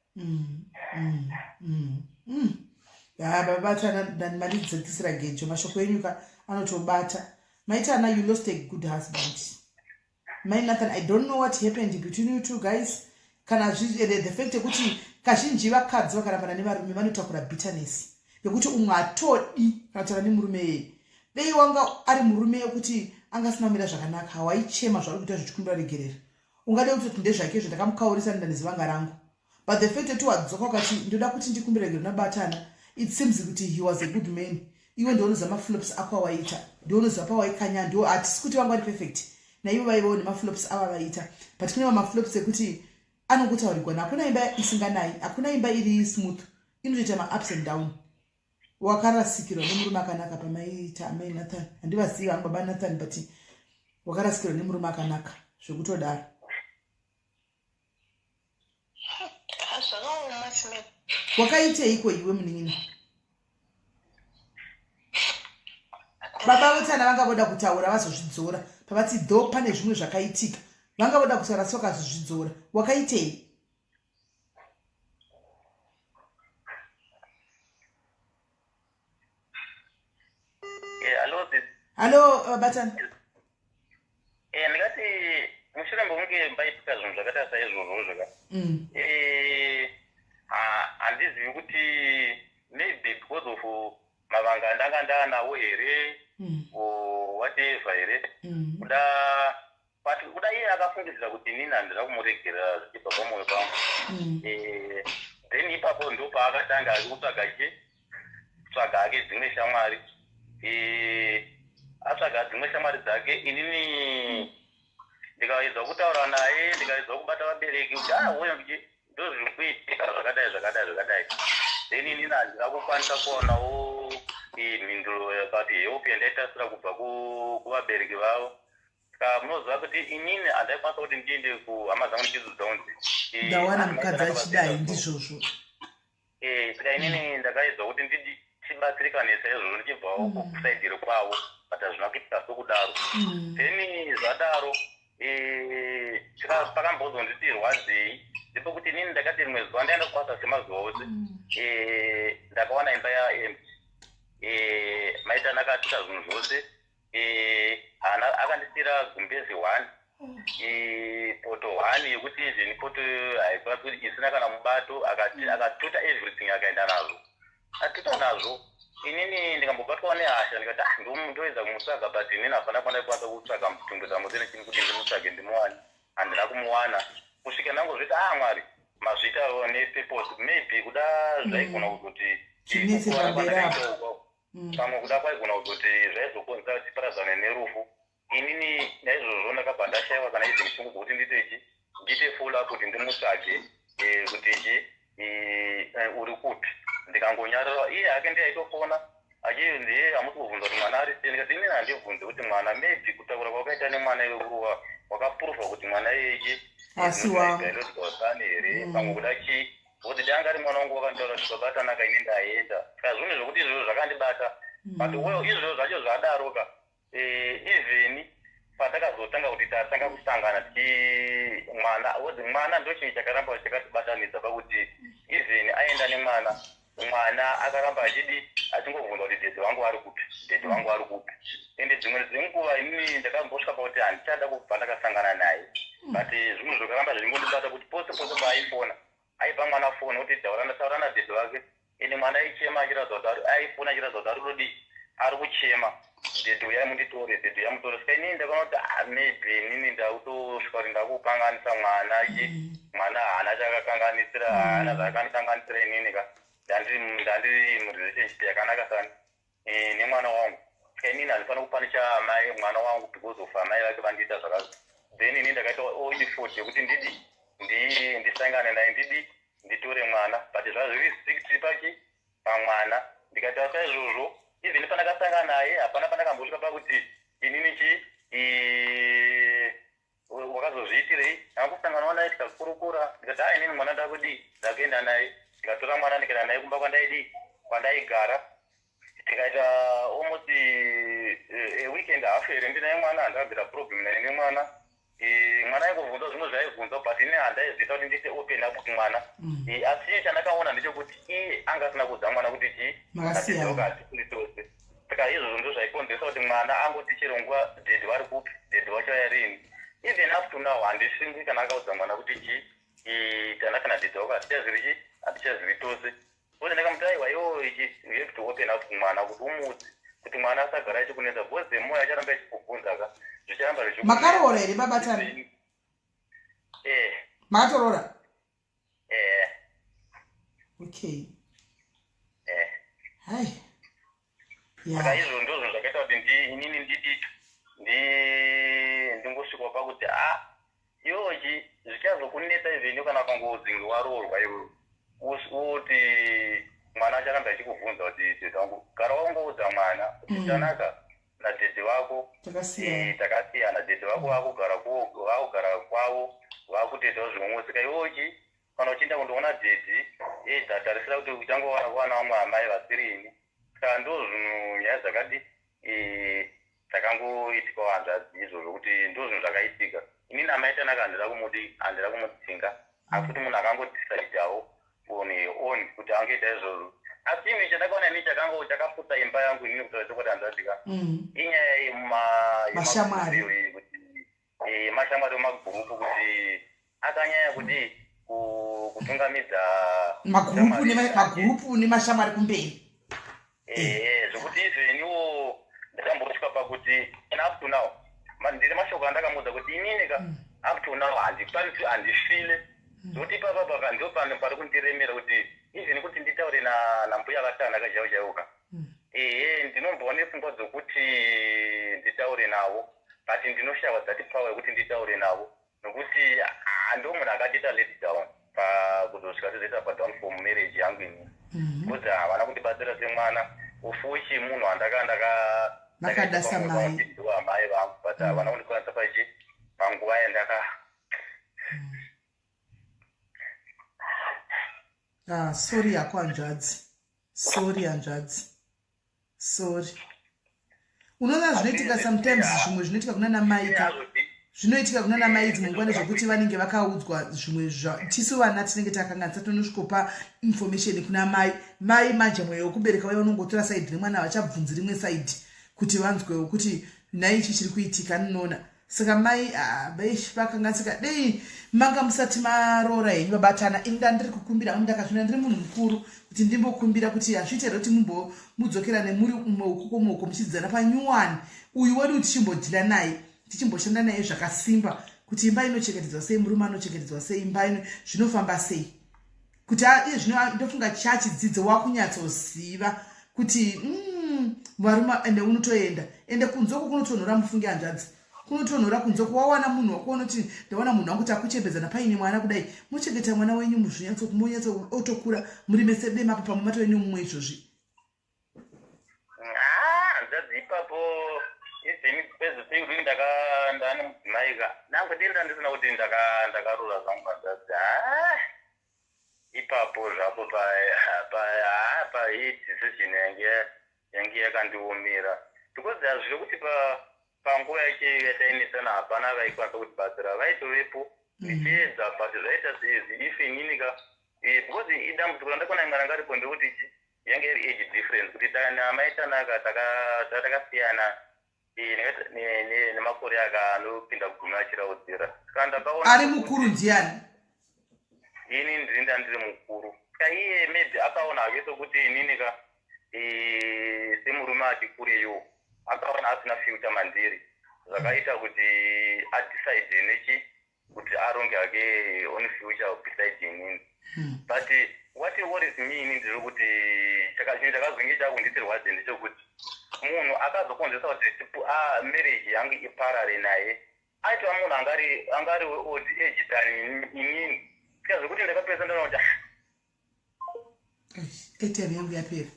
Ya, babatana, mandidzikisira gejo. Mashoko enyu ka anotobata. Maitana, you lost a good husband. Mai Nathan, I don't know what happened between you two guys. Kana the fact yekuti kazhinji vakadzi vakarambana nevarume vanotakura bitterness yekuti umwe hatodi kana kutaura nemurume yeye. Dei wanga ari murume yekuti angasina kumira zvakanaka, hawaichema zvauri kuita zvichikumbira regerera. Ungade kutoti ndezvake izvo, ndakamukaurisa, ndanezivanga rangu. But the fact yekuti wadzoka ukati ndoda kuti ndikumbire regero nabatana, it seems kuti he was a good man. Iwe ndounoziva maflops ako awaita, ndounoziva pawaikanya. Ndo hatisi kuti vanga vari perfect, naivo vaivawo nemaflops ava vaita, but kune mamaflops ekuti anongotaurirwa. Hakuna imba isinganayi, hakuna imba iri smooth, inotoita maups and down. Wakarasikirwa nemurume akanaka pamaita amai Nathan. Handivazivi hangu baba Nathan, but wakarasikirwa nemurume akanaka zvekutodaro. Zvakaoma, Smith. Wakaiteiko iwe, munin'ina? Baba votana vanga voda kutaura, vazozvidzora pavati dho pane zvimwe zvakaitika. Vanga voda kutaura asi vakazozvidzora. Wakaitei? Hello, sis. Hallo, babatana. Ndingati mushure mekunge mbaitika zvinhu zvakaita saizvozvo zvaka, handizivi kuti maybe because of mavanga andanga ndaanawo here or whatever here, kuda, but kuda iye akafungidzira kuti inini handina kumuregerera zvichibva pamwoyo pangu. Then ipapo ndo paakatanga ari kutsvaga chi kutsvaga hake dzimwe shamwari. Atsvaga dzimwe shamwari dzake, inini ndikaedza kutaura naye, ndikaedza kubata vabereki kuti ah, uye kuti ndo zviri kuitika zvakadai, zvakadai, zvakadai. Then inini handina kukwanisa kuwanawo mhinduro yakati help yandaitasira kubva kuvabereki vavo. Saka munoziva kuti inini handaikwanisa kuti ndiende kuhama dzangu ndichizudza kunzi Ndawana mukadzi achidai, ndizvozvo. Saka inini ndakaedza kuti tibatsirikane saizvozvo, ndichibvawo kuside kwavo, but hazvina kuitika sokudaro. Then zvadaro, pakambozonditi rwadzei ndepekuti inini ndakati rimwe zuva ndaenda kubasa semazuva ose. Ndakawana imba yaempty. Maitana akatika zvinhu zvose. Haana, akandisiyira gumbezi one, poto one yekuti izveni poto haikwanisi, isina kana mubato. Akati akatuta everything, akaenda nazvo, atuta nazvo. Inini ndikambobatwawo nehasha, ndikati, "Ah, ndoedza kumutsvaga," but inini hapana kwandakwanisa kutsvaga mutumbuza mose nechini kuti ndimutsvage ndimuwane. Handina kumuwana kusvika ndangozviti, "Ah, Mwari, mazviita nepurpose." Maybe kuda zvaigona kuzoti Zvinetse kukuvara pamberi apo. kwandakaita uko, pamwe kuda kwaigona kuzoti zvaizokonzera kuti tiparadzane nerufu. Inini naizvozvo ndakabva ndashayiwa kana idzi pfungwa dzokuti ndiite chi, ndiite follow up kuti ndimutsvage, kuti chi, uri kupi. Ndikangonyarara. Iye hake ndiye aitofona achi, "Hamusi kubvunza kuti mwana ari sei?" Ndikati, "Inini handibvunze kuti mwana. Maybe kutaura kwakaita nemwana iwe kuruva wakaprova kuti mwana iyeye Asi wangu. biological here." Pamwe kuda chi, kuti dai anga ari mwana wangu wakanitaura kuti, "Baba Tanaka, ini ndaenda." Saka zvinhu zvokuti izvozvo zvakandibata, but well, izvozvo zvacho zvadaroka. Even patakazotanga kuti tatanga kusangana tichi mwana wozi mwana, ndo chinhu chakaramba chakatibatanidza, pakuti even aenda nemwana, mwana akaramba achidi, achingobvunza kuti, "Daddy vangu vari kupi? Daddy vangu vari kupi?" Ende dzimwe dzenguva inini ndakambosvika pakuti handichada kubva ndakasangana naye, but zvinhu zvakaramba zvichingondibata kuti pose pose paaifona, aipa mwana foni kuti, "Taura, taura nadaddy vake." Ende mwana aichema achiratidza kuti aifona achiratidza kuti ari kudii, ari kuchema, "Daddy, uyai munditore, daddy, uyai mutore." Saka inini ndakaona kuti, ah, maybe inini ndakutosvika kuti ndakukanganisa mwana chi. Mwana haana chakakanganisira, haana zvaakandikanganisira. Inini ka ndandiri murelationship yakanaka sani nemwana wangu. Saka inini handifanira kupunisha amai mwana wangu because of amai vake vandiita zvakazi. Then inini ndakaita all effort yekuti ndidi ndisangane naye, ndidi nditore mwana, but zvazviri strict pachi pamwana. Ndikaita saizvozvo, even pandakasangana naye, hapana pandakambosvika pakuti inini chi, wakazozviitirei. Ndangosanganawo naye, tikakurukura, ndikati, "A, inini mwana ndakudii, ndakuenda naye." Ndikatora mwana, ndikaenda naye kumba kwandaidii, kwandaigara. Tikaita almost a weekend half here ndinaye mwana. Handakabvira problem naye nemwana. Mwana aingobvunza zvimwe zvaaibvunza, but ini handaiziita kuti ndiite open up kumwana. Asi chii chandakaona ndechekuti iye anga asina kuudza mwana kuti chii. Makasiyana. Hatikuri tose. Saka izvozvo ndo zvaikonzeresa kuti mwana angoti chero nguva, "Daddy vari kupi? Daddy vachauya rini?" Even up to now handifungi kana akaudza mwana kuti chii, tana kana daddy wako hatichaziri chi, hatichaziri tose. Kuti ndakamuti, "Aiwa, iwo ichi, you have to open up kumwana kuti umuudze kuti mwana asagara achikunetsa, because the more acharamba achikubvunza ka, zvicharamba zvichikunetsa." Makaroora here, Baba Tana? Eh. Makatoroora? Eh. Okay. Eh. Hai. Saka Ya. izvo ndozvo zvakaita kuti inini ndidi ndingosvikwa pakuti, a, iwochi zvichazokunetsa even kana kangozinge waroorwa iwe, woti mwana acharamba achikubvunza kuti, "Daddy wangu." Gara wangoudza mwana kuti, "Tanaka nadaddy vako Takasiyana. Takasiyana. Daddy vako vakugara kwavo, vakutoitawo zvimwe. Saka iwochi kana uchienda kundoona daddy, edza tarisira kuti uchangowana kuwana vamwe amai vasiri ini." Saka ndo zvinhu, nyaya dzakadi dzakangoitikawo, hanzvadzi, izvozvo kuti ndo zvinhu zvakaitika. Inini amai Tanaka handida kumuti, handida kumudzinga, asi kuti munhu akangodecidawo on her own kuti angoita izvozvo. Asi imi chandakaona ini chakango chakaputsa imba yangu inini, kutaura chokwadi, hanzvadzika, inyaya Mashamwari. yemagurupu iyi, kuti mashamwari emagurupu, kuti akanyanya kuti kutungamidza Magurupu. shamwari dzake. Magurupu nemashamwari kumberi. Zvokuti izveniwo ndakambosvika pakuti and up to now ndine mashoko andakamuudza kuti inini ka up to now handikwanisi, handifile zvokuti ipapa paka ndo pano pari kundiremera kuti even kuti nditaure nambuya vaTanaka chaivo chaivo ka. Ehe, ndinombowa nepfungwa dzokuti nditaure navo, but ndinoshayiwa that power yekuti nditaure navo, nokuti ndo munhu akatiita let down pakuzosvika tizoita padownfall marriage yangu inini, because havana kundibatsira semwana ufuchi munhu andaka ndaka Makada samai. Ndiwo amai vangu, but havana kundikwanisa pachi panguva yandaka Ah, sorry yako hanzvadzi, sorry hanzvadzi, sorry. Unoona zvinoitika sometimes, zvimwe zvinoitika kuna namai ka, zvinoitika kuna namai dzimwe nguva ndezvekuti vanenge vakaudzwa zvimwe tisu vana tinenge takanganisa, tonosvikopa information kuna mai. Mai manje mweya wekubereka vaya unongotora side remwana, vachabvunzi rimwe side kuti vanzwewo kuti Nhai, ichi chiri kuitika ninoona. Saka mai, ah, vakanganisika. Dei manga musati maroora henyu, vabatana. Ini ndandiri kukumbira hangu, ndakazvina ndiri munhu mukuru kuti ndimbokumbira kuti hazviite here kuti mumbomudzokera nemuri umwe ukoko muoko muchidzidzana panyuwani uyu wedu, tichimbodhila naye, tichimboshanda naye zvakasimba, kuti imba inochengetedzwa sei, murume anochengetedzwa sei, imba ino zvinofamba sei, kuti iye zvino ndofunga chachidzidzo wakunyatsoziva kuti varume. Ende unotoenda, ende kunzoko kunotonhora, mufunge hanzvadzi, kunotonhora kunzoko. Wawana munhu wakuona kuti ndawana munhu wangu, takuchembedzana paine mwana kudai, mochengeta mwana wenyu muzvinyatso, monyatso otokura muri mese demapo, pamwe matove nemumwe izvozvi. Ah, hanzvadzi, ipapo izeni pezvepeiuri ndane mudzimai ka, nangwe denda ndisina kuti ndakarora zvangu, hanzvadzi. Ah, ipapo zvapo pa decision yange yakandiomera, because hazviri kuti panguva yacho yatainesana hapana vaikwanisa kutibatsira, vaitovepo ndichiedza, but zvaita seizvi if inini ka, because idambudziko randakaona imwe ranga ripo ndekuti yange iri age difference, kuti namai Tanaka takasiyana nemakore aka anopinda 10 achiraudzira. Saka ndakaona Ari mukuru ndiani? Ini ndiri ndandiri mukuru. Saka iye maybe akaona hake sekuti inini ka, semurume ati kureyo, akaona asina future mandiri, zvakaita kuti adecide nechi kuti aronge hake own future beside inini. But what worries me ini ndiri kuti chinhu chakazonge chakunditirwadze ndechekuti munhu akazokonzesa kuti marriage yangu iparare naye aitova munhu angari weold age than inini. Saka zvekuti ndakapedza ndaona kuti Airtime yangu yapera,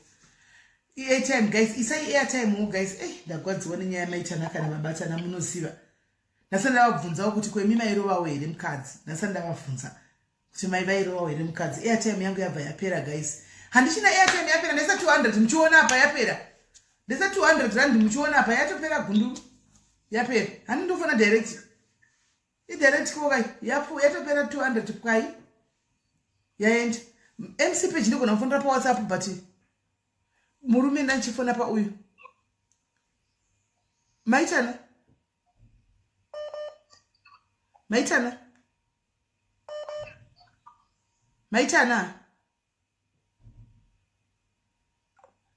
airtime guys, isai airtime wo guys. Ei, ndagwadziwa nenyaya yamaitanaka namabatana. Munoziva, ndasati ndavabvunzawo kuti kwemi mairovawo here mukadzi. Ndasati ndavabvunza kuti mai vairovawo here mukadzi. Airtime yangu yabva yapera guys, handichina airtime, yapera. Ndaisa 200 muchiona apa, yapera. Ndaisa 200 rand muchiona apa, yatopera gundu, yapera. Handi ndofona direct, idirect kokai, yatopera 200 pwai, yaenda. MC page ndigona kufonera paWhatsApp, but murume ndandichifona pauyu. Maitana, maitana, maitana.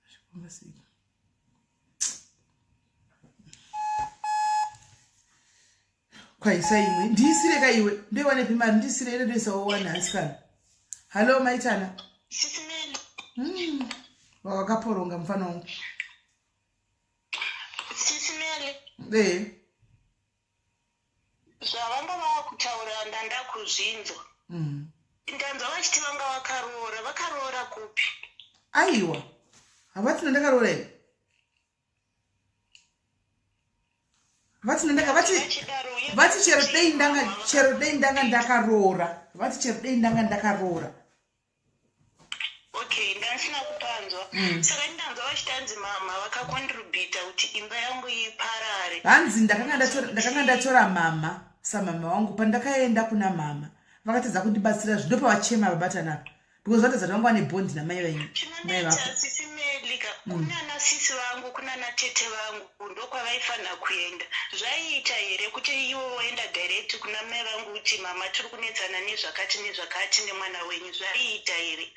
Zvikomba sei? Kwaisa imwe, ndiisire ka iwe, ndoiwanepi mari? Ndiisire ine, ndoisawo wani nhasi kana. Hallo, maitana. Sisi Meli. Wakakaporonga mufana wangu. Sisi Meli. Ee. Zvavanga vava kutaura ndanda kuzvinzwa. Ndanzwa vachiti vanga vakaroora. Vakaroora kupi? Aiwa, havatina ndakaroora here? Vatina ndaka vati Vachidaro uye vati chero dei ndanga ndakaroora, vati chero dei ndanga ndakaroora. Okay, ndandisina kupanzwa. Saka ndanzwa vachitanzi mama vakacontributa kuti imba yangu iparare. Hanzi ndakanga ndatora mama samama wangu. Pandakaenda kuna mama vakatadza kundibatsira, zvindopavachema vabatanapa, because vatadza kuti vanga vane bond namai venyu, mai Chinonetsa, vako. Sisi Melika, kunana sisi vangu, kunana tete vangu, ndokwavaifanira kuenda. Zvaiita here kuti ivo voenda direct kuna mai vangu kuti, "Mama, tiri kunetsana nezvakati nezvakati nemwana wenyu"? Zvaiita here?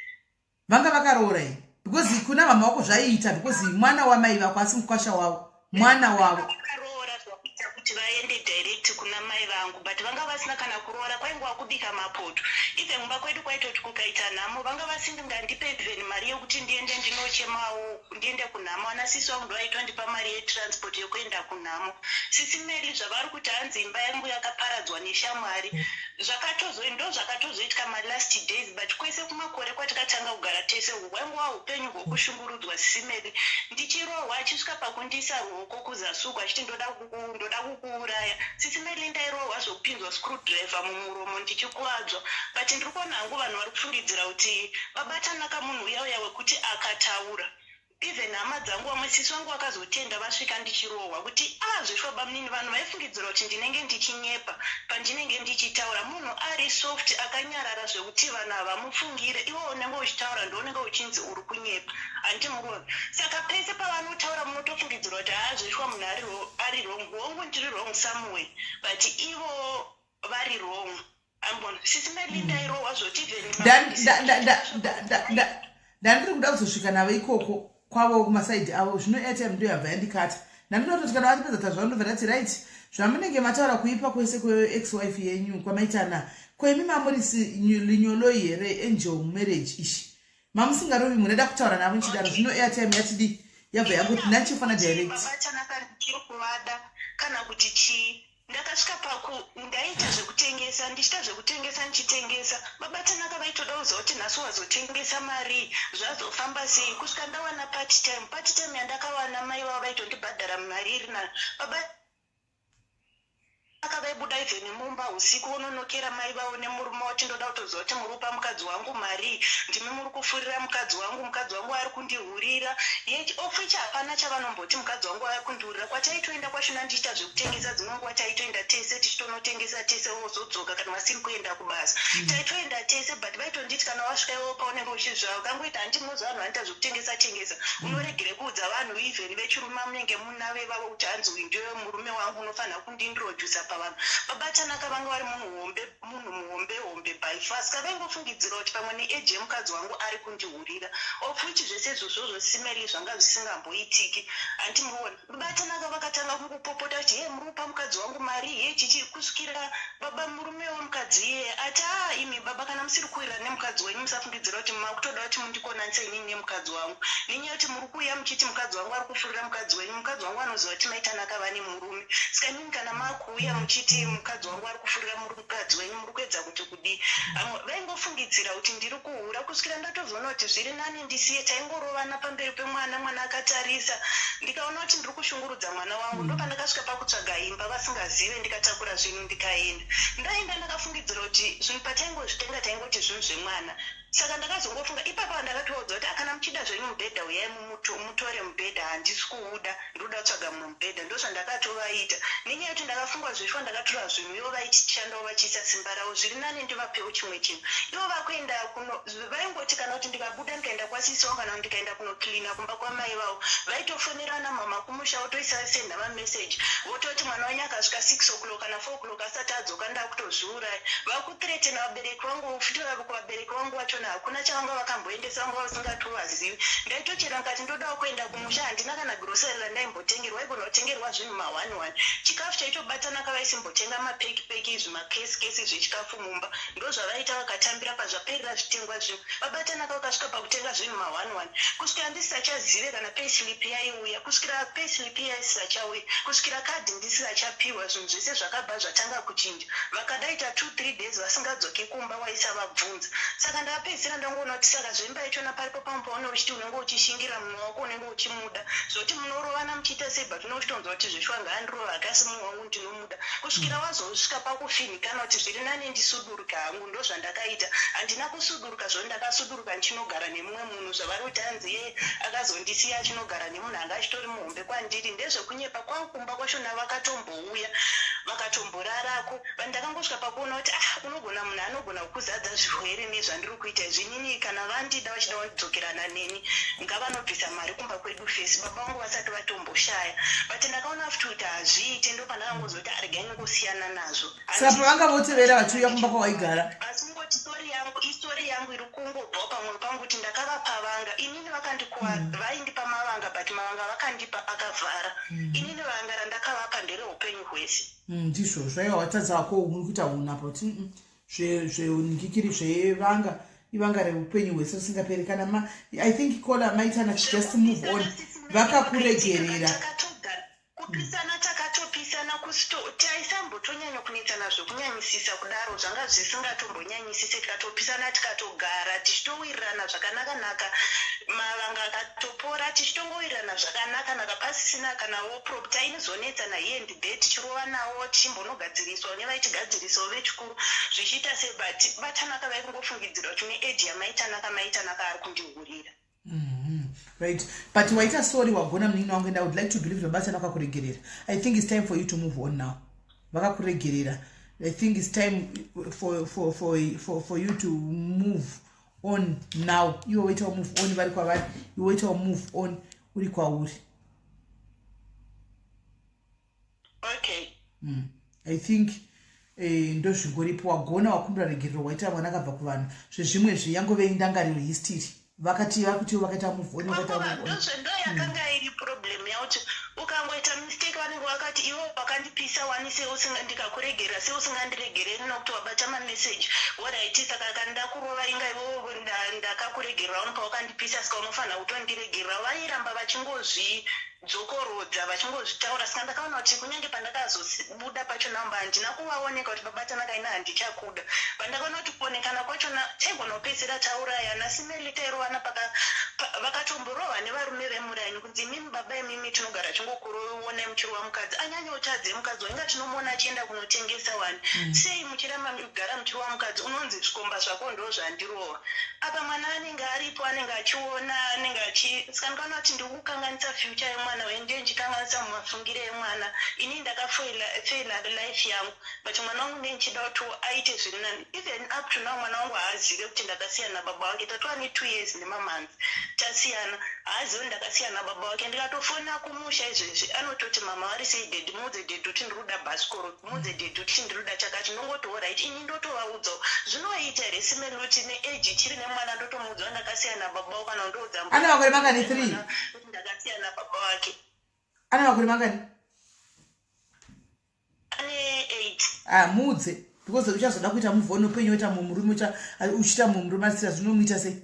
Vanga vakaroora here? Because kuna mama wako zvaiita, because mwana wamai vako, asi mukwasha wavo, mwana wavo. Vakaroora zvakuita kuti vaende direct kuna mai vangu, but vanga vasina kana kuroora, kwaingova kubika mapoto. Even kumba kwedu kwaitoti kukaita nhamo vanga vasingandipe even mari yekuti ndiende ndinochemawo, ndiende kunhamo. Ana sisi vangu ndovaitondipa mari yetransport yekuenda kunhamo. Sisi Meli, zvavari kuti hanzi imba yangu yakaparadzwa neshamwari, ndo zvakatozoitika malast days, but kwese kumakore kwatakatanga kugara tese uku kwaingova upenyu hwokushungurudzwa. Sisi Meli, ndichirohwa, achisvika pakundiisa ruoko kuzasi uku achiti ndoda kukuuraya. Sisi Meli, ndairohwa zvokupinzwa screwdriver mumuromo, ndichikuvadzwa. But ndiri kuona hangu vanhu vari kufungidzira kuti babatanaka munhu uya uya wekuti akataura. Even hama dzangu, vamwe sisi vangu vakazotenda vasvika ndichirohwa kuti a zvishwa bamunini, vanhu vaifungidzira kuti ndinenge ndichinyepa pandinenge ndichitaura. Munhu ari soft, akanyarara, zvekuti vanhu havamufungire. Iwe unenge uchitaura, ndounenge uchinzi uri kunyepa, handiti murume? Saka pese pavanotaura munotofungidzira kuti haa, zvishwa munhu ari wrong. Hongu, ndiri wrong somewhere, but ivo vari wrong. Ambona sisi Melinda irohwa zvoti even Ndandiri kuda kuzosvika navo ikoko kwavo kumasaidi avo. Zvino airtime ndo yabva yandikata. Ndandinototi kana vachipedza tazva, ndobva ndati, "Right, zvamunenge mataura kuipa kwese kweex wife yenyu kwamaitana kwemi, mamuri linyoloi here, angel marriage ishi mamusingarovi?" Muneda kutaura navo nchidaro. Zvino airtime yatidi yabva yangoti nanchifana direct. Babatanaka ndichiri kuvada kana kuti chii? Ndakasvika paku ndaita zvekutengesa, ndichiita zvekutengesa, ndichitengesa. Babatanaka vaitoda kuziva kuti nhasi wazotengesa mari, zvazofamba sei, kusvika ndawana part time. Part time yandakawana, mai vavo vaitondibhadhara mari iri nayo. Baba vaibuda even mumba usiku vononokera mai vavo nemurume wati, "Ndoda kutoziva kuti muri kupa mukadzi wangu mari, ndimi muri kufurira mukadzi wangu, mukadzi wangu ari kundihurira." Of which hapana chavanomboti mukadzi wangu ari kundihurira. Kwataitoenda kwachona ndichiita zvekutengesa, dzimwe nguva taitoenda tese, tichitonotengesa tese, vozodzoka kana vasiri kuenda kubasa. Taitoenda tese, but vaitonditi kana wasvika iwo paunenge uchizva ukangoita, handiti munoziva vanhu vanoita zvekutengesa tengesa, unoregere kuudza vanhu, even vechirume munenge munave vavo, kuti hanzi uyu ndiwe murume wangu, unofanira kundintrodusa pavanhu. Babatanaka vanga vari munhu hombe, munhu muhombe hombe by far. Saka vaingofungidzira kuti pamwe neage yemukadzi wangu ari kundihurira, of which zvese izvozvozvo simeli zvanga zvisingamboitiki, handiti muona? Batanaka vakatanga kungopopota kuti, "He, muri kupa mukadzi wangu mari he, chichi," kusvikira baba murume wemukadzi iye ati, "A, imi baba, kana musiri kuwirira nemukadzi wenyu, musafungidzira kuti makutoda kuti mundikonanise inini nemukadzi wangu, nenyaya yekuti muri kuuya muchiti mukadzi wangu ari kufurira mukadzi wenyu. Mukadzi wangu anoziva kuti maitanaka vane murume. Saka inini kana makuuya muchiti mukadzi wangu ari kufurira mukadzi wenyu, muri kuedza kuti kudii?" Vaingofungidzira kuti ndiri kuhura, kusvikira ndatozoona kuti zviri nani ndisiye. Taingorovana pamberi pemwana, mwana akatarisa. Ndikaona kuti ndiri kushungurudza mwana wangu. Ndopandakasvika pakutsvaga imba vasingazive, ndikatakura zvinhu ndikaenda. Ndaenda ndakafungidzira kuti zvinhu pataingozvitenga taingoti zvinhu zvemwana. Saka ndakazongofunga ipapa, ndakatoudza kuti, "Akana muchida zvenyu mubhedha, uyai mutore mubhedha. Handisi kuuda, ndoda kutsvaga mumwe mubhedha." Ndozvandakatovaita, nenyaya yekuti ndakafungwa zvishwa. Ndakatora zvinhu, ivo vaichishandawo vachiisa simba ravo. Zviri nani ndivapewo chimwe chinhu. Ivo vakuenda kuno, vaingoti kana kuti ndikabuda ndikaenda kwasisi wangu kana kuti ndikaenda kunocleana kumba kwamai vavo, vaitofonerana mama kumusha, votoisa senda mameseji, vototi, "Mwana wenyu akasvika 6 o'clock kana 4 o'clock asati adzoka, ndakutozviuraya." Vakuthreatena vabereki vangu futi. Kuvabereki vangu vachona hakuna chavanga vakamboendesa, vanga vasingatovazivi. Ndaitochera mukati, ndodawo kuenda kumusha, handina kana grocery randaimbotengerwa. Aigona kutengerwa zvinhu ma1 1, chikafu chaitobatanaka vaisimbotenga mapekipeki, izvi makesi zvechikafu mumba. Ndozvavaita, vakatambira pazvaperera zvitengwa zvinhu. Vabatanaka vakasvika pakutenga zvinhu ma1 1, kusvikira ndisisachazive kana payslip yaiuya, kusvikira payslip yaisisachauya, kusvikira kadhi ndisisachapiwa. Zvinhu zvese zvakabva zvatanga kuchinja. Vakadaita 2 3 days vasingadzoki kumba, waisavabvunza. Saka ndakapedzisira ndangoona kuti saka zvemba yachona paripo pamwe paunenge uchiti unenge uchishingira mumwe wako, unenge uchimuda zvoti munorovana muchiita sei, but unenge uchitonzwa kuti zveshwa ngaandirova akasi mumwe wangu, ndinomuda, kusvikira wazosvika pakufinhikana kuti zviri nani ndisuduruka hangu. Ndozvandakaita. Handina kusuduruka zvo, ndakasuduruka ndichinogara nemumwe munhu. Zvavari kuti hanzi ye akazondisiya achinogara nemunhu anga achitori muhombe kwandiri, ndezvekunyepa. Kwangu kumba kwachona vakatombouya, vakatomborarako. Ndakangosvika pakuona kuti, ah, unogona, munhu anogona kukuzadza zvirwere nezvandiri kuita izvi. Inini kana vandida, vachida kudzokerana neni, ngavanobvisa mari kumba kwedu first, baba vangu vasati vatomboshaya. But ndakaona futi kuti hazviite. Ndopandakangozoti aregai ningosiyana nazvo. Saka pavanga votevera vachiuya kumba kwawaigara? Asi kungoti story yangu, istory yangu iri kungobvawo pamwoyo pangu kuti ndakavapa vanga. Inini vakandikuwa, vaindipa mavanga, but mavanga vakandipa akavhara. Inini vanga randakavapa ndereupenyu hwese. Ndizvozvo. Aiwa, watadza wako uri kuita unapa kuti zvenikikiri zvevanga ivanga reupenyu hwese usingaperi. Kana ma, I think kola maitana, just move on, vakakuregerera. Kupisana takatopisana kusito, taisambotonyanya kunetsana zvokunyanyisisa kudaro, zvanga zvisingatombonyanyisise. Tikatopisana, tikatogara tichitowirirana zvakanaka-naka, mavanga akatopora, tichitongowirirana zvakanaka-naka, pasisina kana woprop. Tainizonetsana here and there, tichirovanawo, tichimbonogadziriswa nevaitigadzirisawo vechikuru, zvichiita se, but batanaka vaikungofungidzira kuti neage yamaitanaka, maitanaka ari kundihurira. Right, but waita sorry, wagona munin'ina wangu, and I would like to believe vabatsana vakakuregerera. I think it's time for you to move on now. Vakakuregerera. I think it's time for you to move on now. Iwe waitawo move on vari kwavari, iwe waitawo move on uri kwauri. Okay. I think ndozvingoripo. Wagona wakumbira regerero, waita mwana akabva kuvanhu. Zvezvimwe zviyangove indangariro, history. Vakati vakuti vakaita move on, vakaita move on. Ndo yakanga iri problem yakuti ukangoita mistake, vanenge vakati, "Iwe wakandipisa wani, sei ndikakuregera, sei usingandiregereri nokuti wabata mameseji? Alright, saka kana ndakurova, inga iwewe ndakakuregerera wani pawakandipisa, saka unofanira kutondiregerera." Vairamba vachingozvidzokorodza, vachingozvitaura. Saka ndakaona kuti kunyange pandakazobuda pacho namba, handina kuvaoneka kuti babatanaka ina handichakuda. Pandakaona kuti kuonekana kwachona taigona kupedzisira tauraya nasimeli, tairovana vakatomborova nevarume vemuraini kunzi, "Imimi baba, imimi tinogara chingokuroonai muchirova mukadzi, anyanyotadze mukadzi wainga tinomuona achienda kunotengesa wani. Sei muchiramba kugara muchirova mukadzi?" Unonzi, "Zvikomba zvako ndo zvandirova." Apa mwana anenge aripo, anenge achiona, anenge achi saka ndikaona kuti ndiri kukanganisa future yemwana uyu, ndiye ndichikanganisa mumafungiro emwana. Ini ndakafeila life yangu, but mwana wangu ndiye ndichida kuti aite zviri nani. Even up to now mwana wangu haazive kuti ndakasiyana nababa wake. Tatova ne2 years nemamonths tasiyana, haazivi kuti ndakasiyana nababa wake. Ndikatofona kumusha izvezvi, anototi, "Mama vari sei? Daddy, muudze daddy kuti ndiri kuda bhasikoro, muudze daddy kuti ndiri kuda chakati." Ndongoti, "Alright." Ini ndotovaudzawo. Zvinoita here, Simeli, kuti neage chiri nemwana ndotomuudza kuti ndakasiyana nababa wako, kana ndoudza Ane makore mangani? 3? kuti ndakasiyana nababa wake? Ane makore mangani? Ane 8. Ah, muudze, because uchazoda kuita move on upenyu, woita mumurume, uchiita mumurume asira, zvinomuita sei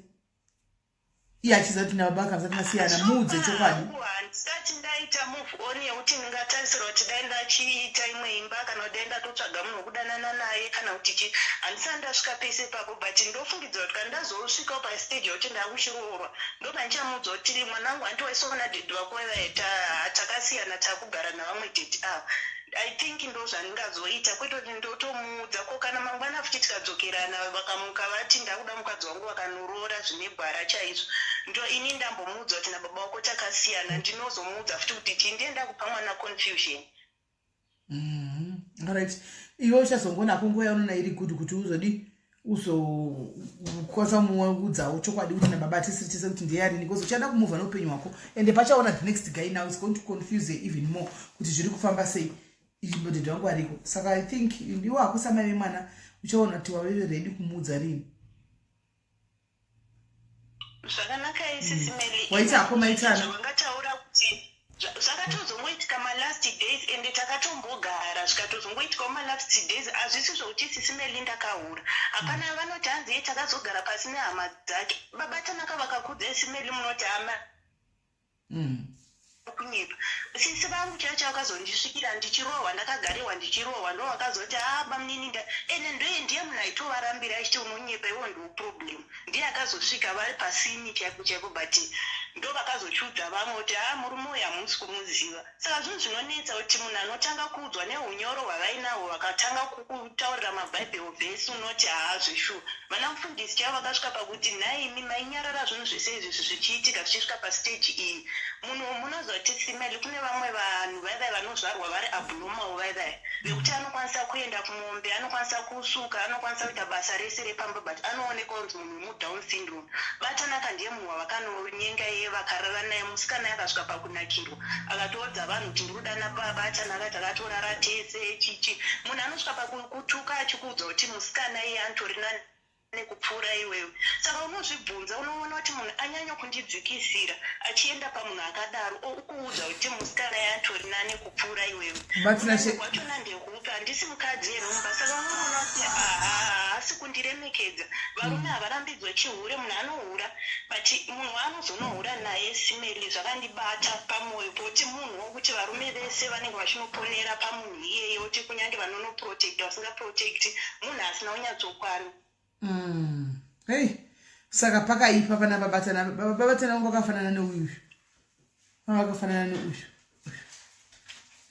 iye achiziva kuti nababa vake hamusati masiyana? Muudze chokwadi. Handisati ndaita move on yekuti ndingatarisira kuti dai ndachiita imwe imba, kana kuti dai ndatotsvaga munhu wekudanana naye, kana kuti chi handisati ndasvika pese ipapo. But ndofungidzira kuti kana ndazosvikawo pastage yekuti ndakuchiroorwa, ndopandichamuudza kuti, "Mwanangu, hanti waisoona daddy vako takasiyana, takugara navamwe daddy ava." I think ndo zvandingazoita, kwete kuti ndotomuudza. Ko kana mangwana futi tikadzokerana, vakamuka vati, "Ndakuda mukadzi wangu," vakanoroora zvine gwara chaizvo, ndo ini ndambomuudza kuti nababa wako takasiyana, ndinozomuudza futi kuti chii? Ndiye ndakupa mwana confusion. Alright, iwe uchazongonako nguva yaunoona iri good kuti uzodi uzokwanisa muudzawo chokwadi kuti nababa tisiri tese, kuti ndiye because uchada kumuvha neupenyu hwako. Ende pachaona the next guy now is going to confuse her even more kuti zviri kufamba sei, daddy wangu ariko. Saka I think iwe hakusamai vemwana, uchaona kuti wave ready kumuudza rini. Zvakanaka, isisimeli. Waita hako, maitana. Vangataura kuti zvakatozongoitika malast days, ende takatombogara, zvikatozongoitikawo malast days. Hazvisi zvokuti sisimeli ndakahura, hapana. Vanoti hanzi ye takazogara pasi nehama dzake babatanaka, vakakudza isimeli, munoti hama kunyepa. Sisi vangu chacho vakazondisvikira ndichirohwa, ndakagarirwa ndichirohwa, ndo vakazoti, "Ha, bamunini." Ende ndoye ndiye munhu aitovarambira achiti, "Unonyepa iwo, ndiwo problem." Ndiye akazosvika vari pasini chaipo chaipo, but ndo vakazochiudza vamwe kuti, "Ha, murume uyu hamusi kumuziva." Saka zvinhu zvinonetsa kuti munhu anotanga kuudzwa neunyoro hwavainahwo, vakatanga kutaurira mabhaibheri vhesi, unoti, "Haa, zveshuwa." Vana mufundisi chaivo vakasvika pakuti, "Nhaimi, mainyarara zvinhu zvese izvi zvichiitika, zvichisvika pastage iyi." Munhu munoziva kuti simeli kune vamwe vanhu vaivai vanozvarwa vari abnormal, vaivai vekuti anokwanisa kuenda kumombe, anokwanisa kusuka, anokwanisa kuita basa rese repamba, but anoonekwa kunzi munhu wemuDown syndrome. Batanaka ndiye munhu wavakanonyenga iye, vakarara naye. Musikana akasvika pakunakirwa, akatoudza vanhu kuti, "Ndiri kuda nabatanaka, takatorara tese." Chichi munhu anosvika pakutuka achikuudza kuti musikana iye anotori nani nekupfuura iwewe. Saka unozvibvunza, unoona kuti munhu anyanya kundidzikisira achienda pamunhu akadaro, okuudza kuti musikana yatori nani kupfuura iwewe. Wachona ndekupi? Handisi mukadzi yerumba. Saka unoona kuti haasi kundiremekedza. Varume havarambidzwe chihure, munhu anohura, but munhu waanozonohura naye, simeli, zvakandibata pamwoyo pokuti munhu wokuti varume vese vanenge vachinoponera pamunhu iyeye, kuti kunyange vanonoprotecta, vasingaprotecti, munhu asina kunyatsokwana. Hei, saka pakaipa pana babatana. Babatana vangu vakafanana neuyu, vanga vakafanana neuyu.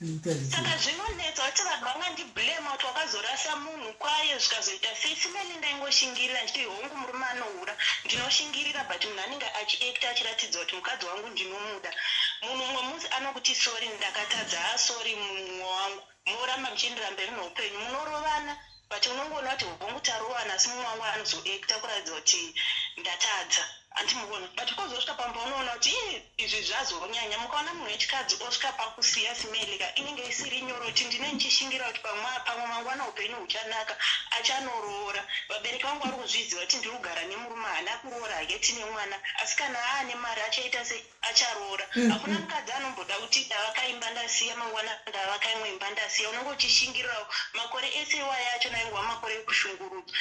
Saka zvinonetsa kuti vanhu vangandiblema kuti wakazorasa munhu kwaye, zvikazoita sei. Simeni ndaingoshingirira ndichiti, hongu, murume anohura, ndinoshingirira, but munhu anenge achiacta achiratidza kuti mukadzi wangu ndinomuda. Munhu mumwe musi anokuti, "Sorry, ndakatadza, ha, sorry mumwe wangu." Moramba muchiendera mberi neupenyu, munorovana, but unongoona kuti, hongu, tarovana, asi mumwe wangu anozoacta kuratidza kuti ndatadza, handimuona. But kozosvika pamba unoona kuti, ii, izvi zvazonyanya. Mukaona munhu wechikadzi osvika pakusiya simelika, inenge isiri nyoro kuti ndine ndichishingira kuti pamwe mangwana upenyu huchanaka, achanoroora. Vabereki vangu vari kuzviziva kuti ndiri kugara nemurume haana kuroora hake, tine mwana, asi kana aane mari achaita sei? Acharoora. Hakuna mukadzi anomboda kuti ndavaka imba ndasiya, mangwana ndavaka imwe imba ndasiya. Unenge uchishingirirawo makore ese iwaya acho, naingova makore ekushungurudzwa.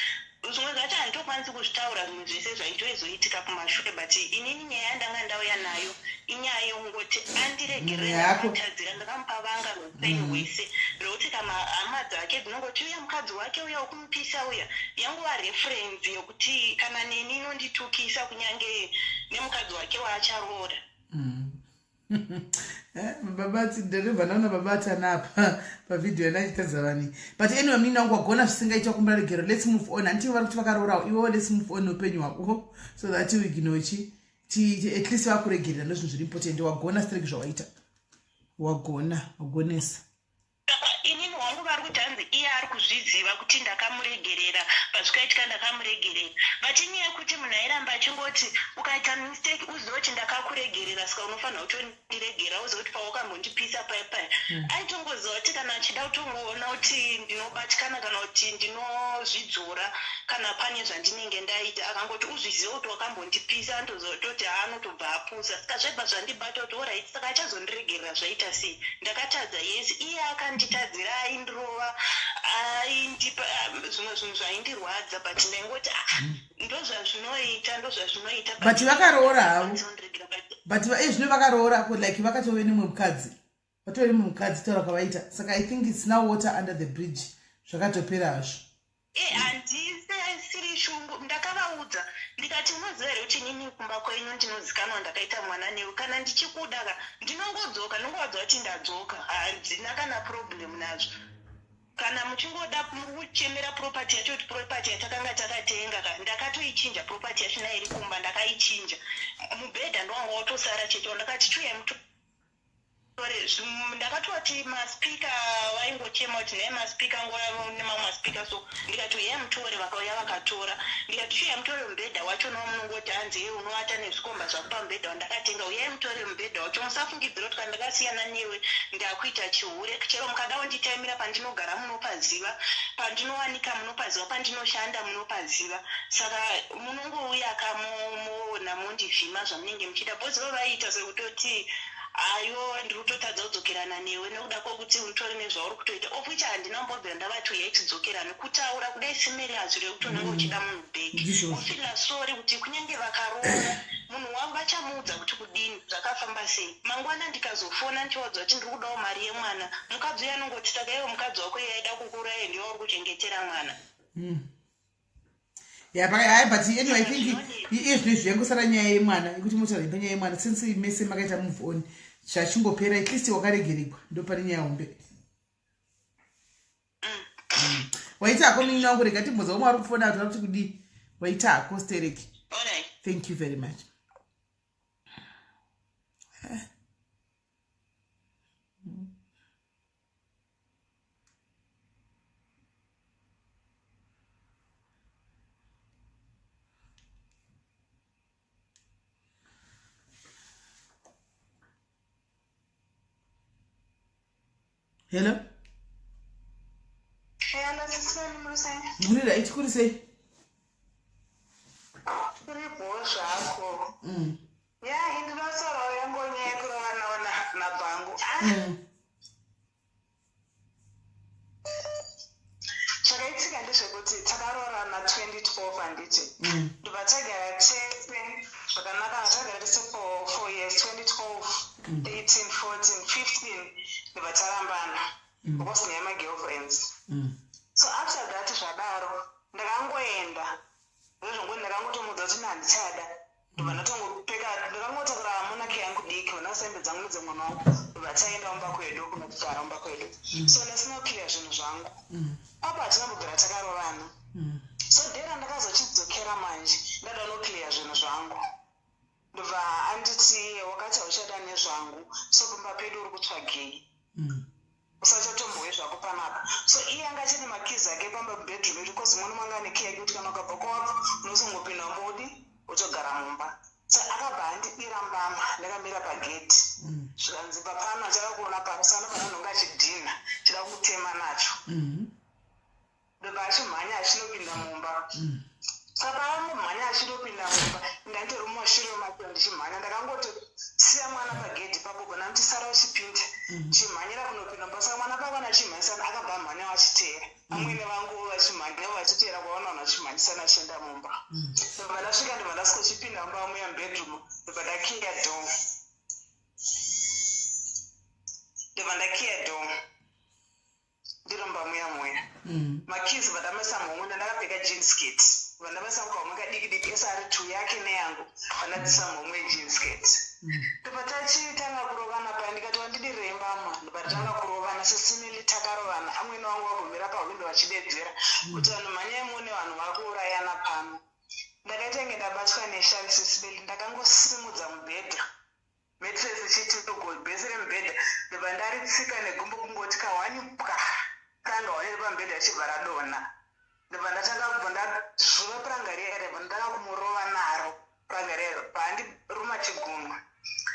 Zvimwe zvacho handitokwanisi kuzvitaura, zvimwe zvese zvaitoizoitika kumashure. But inini nyaya yandanga ndauya nayo inyaya yekungoti andiregerere. Yako. Ndakatadzira, ndakamupa vanga reupenyu hwese, rekuti kama hama dzake dzinongoti uya mukadzi wake uya wekumupisa uya, yangova reference yokuti kana neni inonditukisa, kunyange nemukadzi wake waacharoora. Babati, ndaribva ndaona babati anapa pavhidhiyo yandachitadza vani. But anyway, munini wangu, wagona zvisingaita kumbira regero. Let's move on. Handiti vari kuti vakarorawo iwewo? Let's move on neupenyu hwako so that wiginochi at least vakuregerera. Ndozvinhu zviri important. Wagona strek zvawaita, wagona, wagonesa. Saka inini wangu vari kuti hanzi iye ari kuzviziva kuti ndakamuregerera, pazvikaitika ndakamuregerera, but inyaya yekuti munhu airamba achingoti ukaita mistake uzive kuti ndakakuregerera, saka unofanira kutondiregera, uzive kuti pawakambondipisa paya paya. Aitongoziva kuti kana achida kutongoona kuti ndinobatikana kana kuti ndinozvidzora kana pane zvandinenge ndaita, akangoti uzvizive kuti wakambondipisa, anotoziva kutoti haanotobva apusa. Saka zvaibva zvandibata kuti, alright, saka achazondiregerera zvaita sei? Ndakatadza, yes, iye akanditadzira, aindirova, aindipa zvimwe zvinhu zvaindirwadza, but ndaingoti, ah, ndozvazvinoita, ndozvazvinoita. But vakaroora havo. Vandiregera, but But zvino vakaroora, like vakatove nemumwe mukadzi, vatove nemumwe mukadzi, taura kwavaita. Saka I think it's now water under the bridge, zvakatopera hazvo. Handisiri shungu. Ndakavaudza ndikati, unoziva here kuti inini kumba kwenyu ndinozikanwa ndakaita mwana newe? Kana ndichikuda ka, ndinongodzoka, ndinongovadza kuti ndadzoka, handina kana problem nazvo. Kana muchingoda, muri kuchemera property yacho, kuti property yatakanga takatenga ka, ndakatoichinja property yacho nairi kumba, ndakaichinja. Mubhedha ndowanga watosara chete wandakati chiuyai mutore. Ndakatoti maspeaker, vaingochema kuti nhai maspeaker nemamwe maspeaker, so ndikati uyai mutore, vakauya vakatora. Ndikati chiuyai mutore mubhedha wacho nawo, munongoti hanzi ye unovata nezvikomba zvako pamubhedha wandakatenga, uyai mutore mubhedha wacho. Musafungidzira kuti kana ndakasiyana newe ndakuita chihure. Chero mukada kunditaimira, pandinogara munopaziva, pandinowanika munopaziva, pandinoshanda munopaziva. Saka munongouya kamoona mondivhima zvamunenge muchiita, because vo vaiita sekutoti ayo ndiri kutotadza kudzokerana newe nekuda kwokuti utori nezvauri kutoita, of which handina kumbobvira ndavati uyai tidzokerane. Kutaura kudai simeri hazvirevi kuti unenge uchida munhu back. Ndizvozvo. Kufeela sorry kuti kunyange vakaroora munhu wavo vachamuudza kuti kudini, zvakafamba sei. Mangwana ndikazofona ndichivaudza kuti ndiri kudawo mari yemwana, mukadzi uyo anongoti, saka iwe mukadzi wako iye aida kukuuraya ndiwe uri kuchengetera mwana. Yeah, but, I, but anyway, I think iye zvino zviyangosara nyaya yemwana, yekuti motaura nyaya yemwana. Since mese makaita move on, zvachingopera. At least wakaregeregwa, ndo pane nyaya hombe. Waita hako, munini wangu. Rega timbodza umwe ari kufona kuti vari kuti kudii. Waita hako stereki. Alright. Thank you very much. Hello. Hello, sisani, muri sei? Murira ichikuri sei? Uripo zvako. Ya, indinosorawo yangonyaya yekurovanawo nabhangu. Ah, Zvakaitika ndezvekuti takaroorana 2012, handiti? Ndobva tagara tese zvakanaka, tagara tese for 4 years, 2012, 13, 14, 15, ndobva tarambana because nyaya yemagirlfriends. So after that, zvadaro ndakangoenda, ndozvongoti ndakangotomudza kuti handichada, ndobva ndatongopeka, ndakangotakura monaki yangu diki. Ndarasa hembe dzangu nedzemwana wangu, ndobva taenda kumba kwedu kunogara kumba kwedu. So ndasina kuclear zvinhu zvangu. Apo hatina kumbogara takarovana. So dera ndakazochidzokera manje, ndada noclear zvinhu zvangu, ndobva anditi, "Wakati hauchada nezvangu, so pamba pedu uri kutsvagei? Usachatombowe zvako panapa." So iye anga achine makeys ake pamba mubedroom edu, cause mwana manga ane key yake, kuti kana ukabva kwawabva unozongopinda mbodi wotogara mumba. So akabva andidira mbama ndakamira pagedhi. Zvikanzi, "Papano achakakuona pano, saka ndobva ndanhonga achidhinha chida kutema nacho." Ndobva achimhanya achinopinda mumba. Saka paangomhanya achinopinda mumba, ndanditori mumashure macho ndichimhanya. Ndakangotosiya mwana pagedhi papo, bona nditi sara uchipinda, chimhanyira kunopinda mumba. Saka mwana pavana achimhanyisana, akabva amhanyawo achiteera amwene vangu vachimhanya vachiteera, kwaona vanhu vachimhanyisana achienda mumba. Ndobva ndasvika, ndobva ndasikochipinda mumba muya mubedroom, ndobva ndakiya door, ndobva ndakiya door ndiromba muya muya. Makeys vandamaisa muhomwe, ndandakapfeka jean skirt, vandamaisa mukaomwe kadiki diki ese ari two, yake neyangu, vandadzisa muhomwe yejean skirt. Ndobva tachitanga kurovana paya. Ndikati, "Wandidirei mbama?" Ndobva tatanga kurovana sesimili, takarovana. Amwene vangu vagomira pahwindo vachidedzera kuti, "Vanhu, mhanyai muone vanhu vakuurayana pano." Ndakaita inge ndabatwa neshavi sesimili. Ndakangosimudza mubhedha, mattress ichiti bhesi remubhedha, ndobva ndaritsika negumbo, kungoti kahwani pwa, puranga hwani pamubhedha achibva radonha. Ndobva ndatanga kubva ndazvuva puranga riya, ndobva ndatanga kumurova naro puranga riya, paandiruma chigunwe.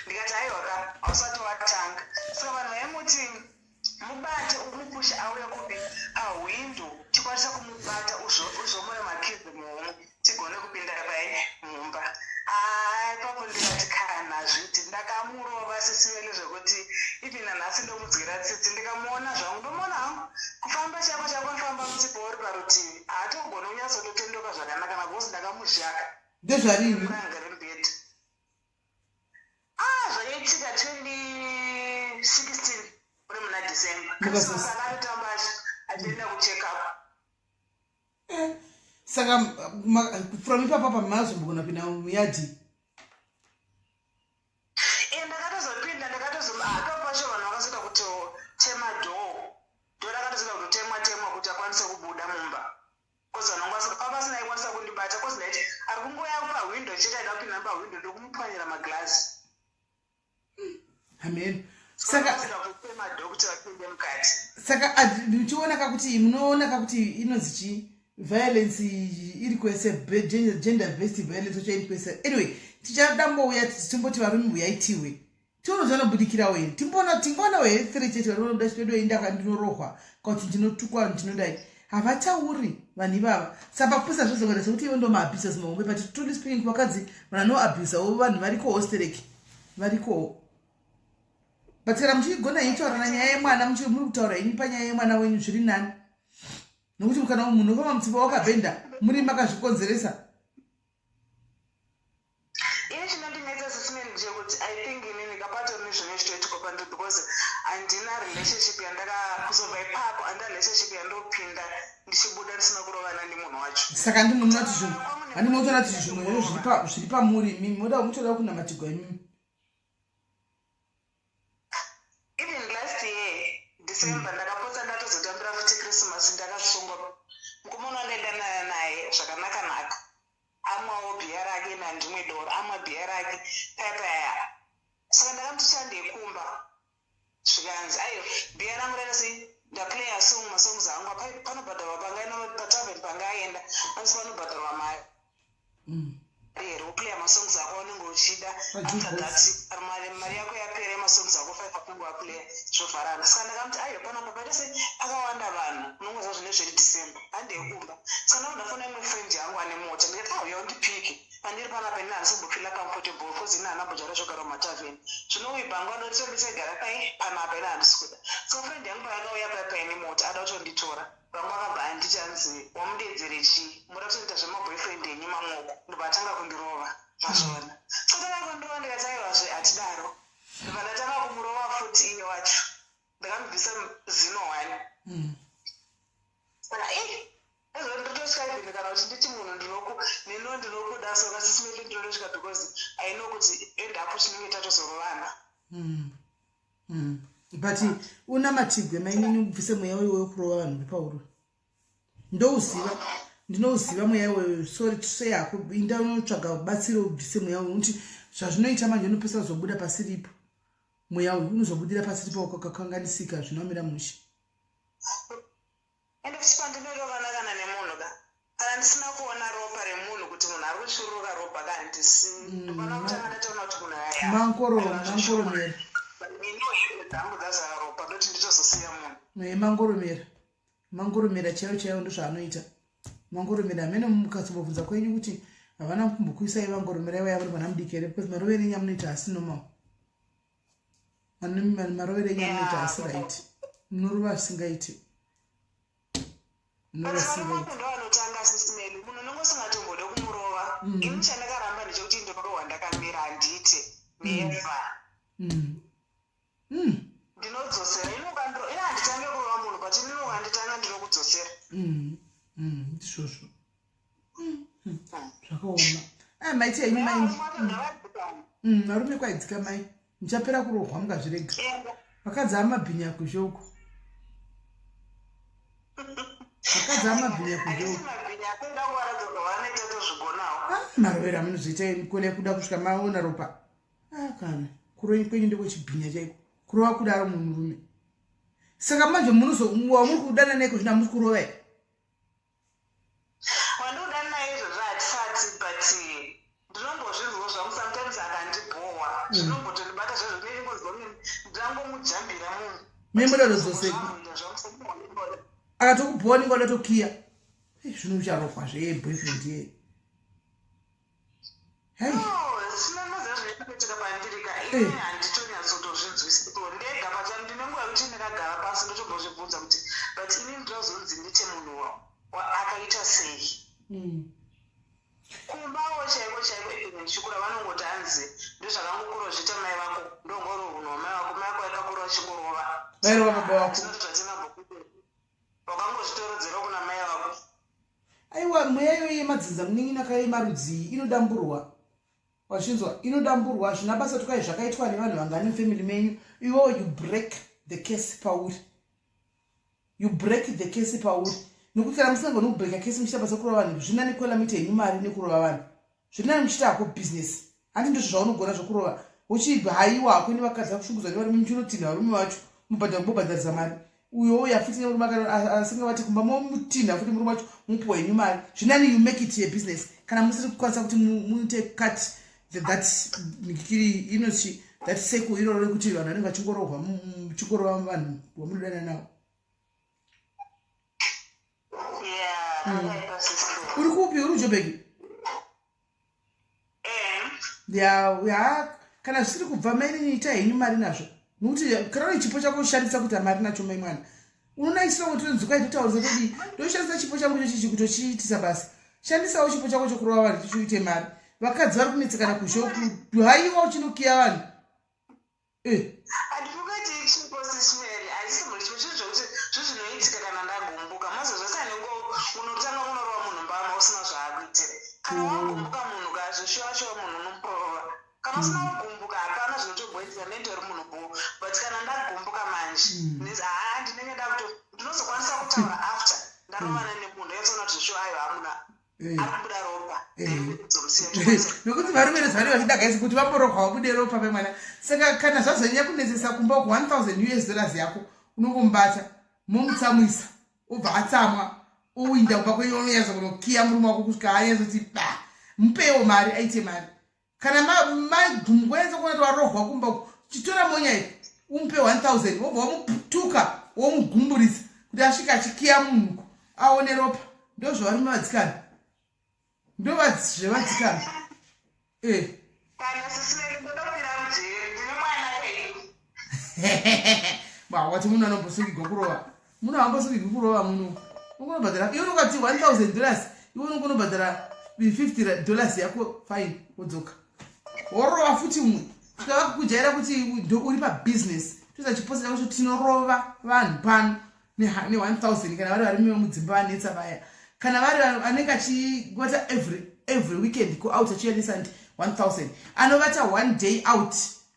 Ndikati, "Aiwa ka, hausati watanga." Saka vanhu vaimuti, "Mubate, umupushe auya kupi pahwindo, tikwanise kumubata, uzvomore makeys muhomwe, tigone kupinda pai mumba." Aa, ipapo ndikati, "Kana zviti." Ndakamurova sisimele zvekuti even nanhasi ndomudzwira tsitsi. Ndikamuona zvangu, ndomuona hangu kufamba chako chako nofamba mutsipa uri parutivi, haatogoni kunyatsototendoka zvakanaka nakosi ndakamuzhaka. Ndezvarini? Puranga remubhedha. Ah, zvaitika 2016, uri muna December. Christmas akatotamba achienda kucheck up. Saka from ipapa pamazombogona pinda muyadhi? Iye ndakatozopinda, ndakatozo pacho vanhu vakazoita kutotema door, door rakatozoita kutotemwa temwa kuti akwanise kubuda mumba, cause vanhu pasina aikwanisa kundibata, cause ndaiti ari kungoya pahwindo chete, aida kupinda pahwindo, ndokumupwanyira maglazi. Amen. Saka kutema door kuti vapinde mukati. Saka muchiona kakuti, munoona kakuti inonzi chii, violence iri kwese, gender based violence wacho iri kwese. Anyway, tichadambouya timboti varume uyaitiwe, tione zvanobudikirawo here, timboona, tingaonawo here three chete vari vanobuda chitodo, indaka ndinorohwa kana kuti ndinotukwa, ndinodai. Havatauri vanhu ivava. Saka pakupisa zvozongoita sekuti ivo ndo maabusers mahombe, but truly speaking, vakadzi vanhu vanoabusawo vanhu varikowo stereki, varikowo. But kana muchigona henyu kutaurana nyaya yemwana, muri kutaura henyu panyaya yemwana wenyu, zviri nani, nokuti kana munhu ukama mutsipa wakabhenda, muri makazvikonzeresa. Ini chinondinetsa sisimeni ndechekuti I think inini kapatori nezvimwe zvitoitika pandiri, because handina relationship yandaka kuzobva ipapo, handina relationship yandopinda ndichibuda ndisina kurovana nemunhu wacho. Saka ndinomunati zvinhu, handimotoona kuti zvinhu izvo zviri pamuri imimi, moda mutoda kunamatigwa imimi. Even last year December, ndakapotsa ndatozotambira futi Christmas ndakasungwa. Mukomana wandaenda naye zvakanaka naka, amwawo bhiya rake nandimwe doro, amwa bhiya rake paya paya. Saka ndakamuti, "Chandekumba." Zvikanzi, "Aiwa, bhiya rangu raita sei, ndaplaya song, masongs angu panobhadharwa pangaenda patavern, pangaenda anzi panobhadharwa mari here uplaya masongs ako aunenge uchida?" Pa After that mari yako yapera yemasongs ako five aunenge waplaya, zvovharana. Saka ndakamuti, "Aiwa, panapa paita sei, pakawanda vanhu, unongoziva zvine zviri December, handekumba." Saka ndabva ndafona imwe friend yangu ane mota, ndikati, "Auya undipike pandiri panapa, ini handisi kumbofila comfortable, cause ini handina mbojara zvogara mumatavheni. Zvino uyu bhangu anoda kuti tigara pai panapa, ini handisi kuda." So friend yangu payakauya pai paine mota ada kutonditora, vangu akabva anditi, anzi, "Wamudedzere chii? Muda kutoita zvemaboyfriend enyu mamoko?" Ndobva atanga kundirova, mazviona. So tanga kundirova, ndikati, "Aiwazve, hatidaro." Ndobva ndatanga kumurova futi iye wacho, ndakamubvisa zino one. Saka ezvo ndotosvika even kana kuti nditi munhu ndinoku neno ndinokuda, so kasisimeli ndinotosvika, because I know kuti end up tinenge tatozorovana. But unamatigwe, mainini, ubvise mweya uyo wekurova vanhu vepauro. Ndouziva, ndinouziva mweya iwoyo. Sorry to say hako, inda unotsvaga batsiro, ubvise mweya uyo, nekuti zvazvinoita manje, unopesa kuzobuda pasiripo. Mweya uyu unozobudira pasiripo ukakanganisika, zvinomira mushe. Ende futi pandinorovana kana nemunhu ka, kana ndisina kuona ropa remunhu, kuti munhu ari kuchururuka ropa ka, handisi ndofana kutanga ndatoona kuti munhu aya Mangoromera. Iniwo dzangu dzazara ropa, ndoti nditozosiya munhu. Mangoromera, mangoromera chaiyo chaiyo, ndozvaanoita mangoromera. Hamene mukatsombobvunza kwenyu kuti havana kumbokuisai vangoromera iwaya muri mwana mudiki here, because marovero enyu amunoita hasi normal. Marovero enyu amunoita hasi right, munorova zvisingaiti, munorova zvisingaiti. Ndo vanotanga sisimeli, munhu unenge usingatombode kumurova. Ini chandakaramba ndechekuti ndorohwa ndakamira, handite, never. Ndinodzosera ini ukandiro, ini handitange kurova munhu, but inini ukanditanga ndinokudzosera. Ndizvozvo. Zvakaoma. A, maiti henyu mai. Varume kwaidzika mai, muchapera kurohwa mukazvirega. Vakadzi amabhinya kuzhe uko, vakadzi amabhinya kuzhe uko. Marovero amunozoita kone kuda kusvika maona ropa. Kana kurova kwenyu ndekwechibhinya chaiko, kurova kudaro munhurume. Saka manje wamuri kudana naiko zvino hamuri kurova here? Wandodana naye izvozvo hatisati, but ndinombozvinzwa zvangu sometimes akandibhowa, zvinombotondibata zvazvo, ndinongonzwa ndangomujambira munhu. Memuda kutodzoseka akatokubhowa, ninge wada tokiya zvino, ucharohwa zveboyfriend ye. Hei. Sinonoziva zvinoitika pandiri ka, ini handitonyatsotoZvinzwisiko ndega pachani. Ndine nguva yekuti ndakagara pasi ndotombozvibvunza kuti, but ini ndinozonzi ndite munhu akaita sei? Kumbawo chaiko chaiko, even ndichikura, vanongoti hanzi ndozvakangokura zviita mai vako, ndongori unhu hwamai vako, mai vako vakakura vachingorova. Vairova baba vako. Wakangozvitorodzera kuna mai vako. Aiwa, mweya iyoyi yemadzinza, munin'ina kayemarudzi, inodamburwa, wazvinzwa? Inodamburwa, hazvina basa tukai zvakaitwa nevanhu vangani mufamily menyu. Iwewo you break the case pauri, you break the case pauri, nekuti kana musingagoni kubreaka case, muchiita basa kurova vanhu, zvina nekwela muite henyu mari nekurova vanhu, zviri nani muchiita hako business. Handi ndizvo zvaunogona zvokurova, uchibva haiwa hako nevakadzi vakushungudzwa nevarume, muchinotinha varume vacho, mubhadhara, mubhadharisa mari uyo uya futi nemurume asingavati kumba, momutinha futi murume wacho, mupuwa henyu mari. Zvinani you make it a business kana musiri kukwanisa kuti muite cut that kiri inoti that circle iroro rekuti vanhu vanenge vachingorohwa, muchingorova vanhu vamunodana navo. Uri kupi? Uri kuJobeki? Ya, kana zvisiri kubva, mainini, ita henyu mari nazvo, nokuti kana une chipo chako, ushandisa kuita mari nacho. Mai mwana, unonaisira kuti tonzwika itotaurisa todii, ndoshandisa chipo changu ichochichi kutochiitisa basa. Shandisawo chipo chako chokurova vanhu chichiite mari. Vakadzi vari kunetsekana kuzho, haiwa, uchinokiya vanhu. Handifungati chipo, sismeri, handisi muri chipo. Chinhu zvokuti zvo zvinoitika kana ndagumbuka, mazozvose anenge unotanga unorova munhu mbama usina zvaakuitira. Kana wagumbuka munhu ka, zveshuwa shuwa munhu unomurova. Kana usina kugumbuka, hapana zvinotomboitika, nendori munhu bo. But kana ndagumbuka manje, haa, ndinenge ndakuto ndinozokwanisa kutaura after ndarovana nemunhu, yatsoona kuti zveshuwa ayo hamuna ari kubuda ropa. Nokuti varume nezvari vachida gaisi kuti vamborohwa vabude ropa pemwana. Saka kana zvazonyanya kunetsesa kumba uku, 1000 US dollars yako, unongomubata, momutsamwisa, obva atsamwa, owinda kumba kwenyu, unonyatsa kunokiya murume wako kusvika anyatsoti ba. Mupewo mari aite mari. Kana magumbo kuona kuti warohwa kumba uku, chitora monya iyi, umupe 1000, wobva wamutuka, womugumburisa kuti asvike achikiya munhuko, aone ropa. Ndozvavarume vadzikana, ndovazvevadzikana e. Kana sisimeri, ndodofira mujeri, ndine mwana ei. Wati munhu anombosungigwa kurova, munhu haambosungigwi kurova. Munhu ungonobhadhara iwe, unokati $1000, iwe unongonobhadhara $50 yako, fine, wodzoka, worova futi umwe kusvika vakukujaira kuti ndo uri pabusiness. Toisa chiposi chako choti tinorova vanhu pano ne1000. Kana vari varume vemudzimba vanetsa vaya, kana vari anenge achivata every weekend kuout, achiyanisa ndi 1000, anovata one day out.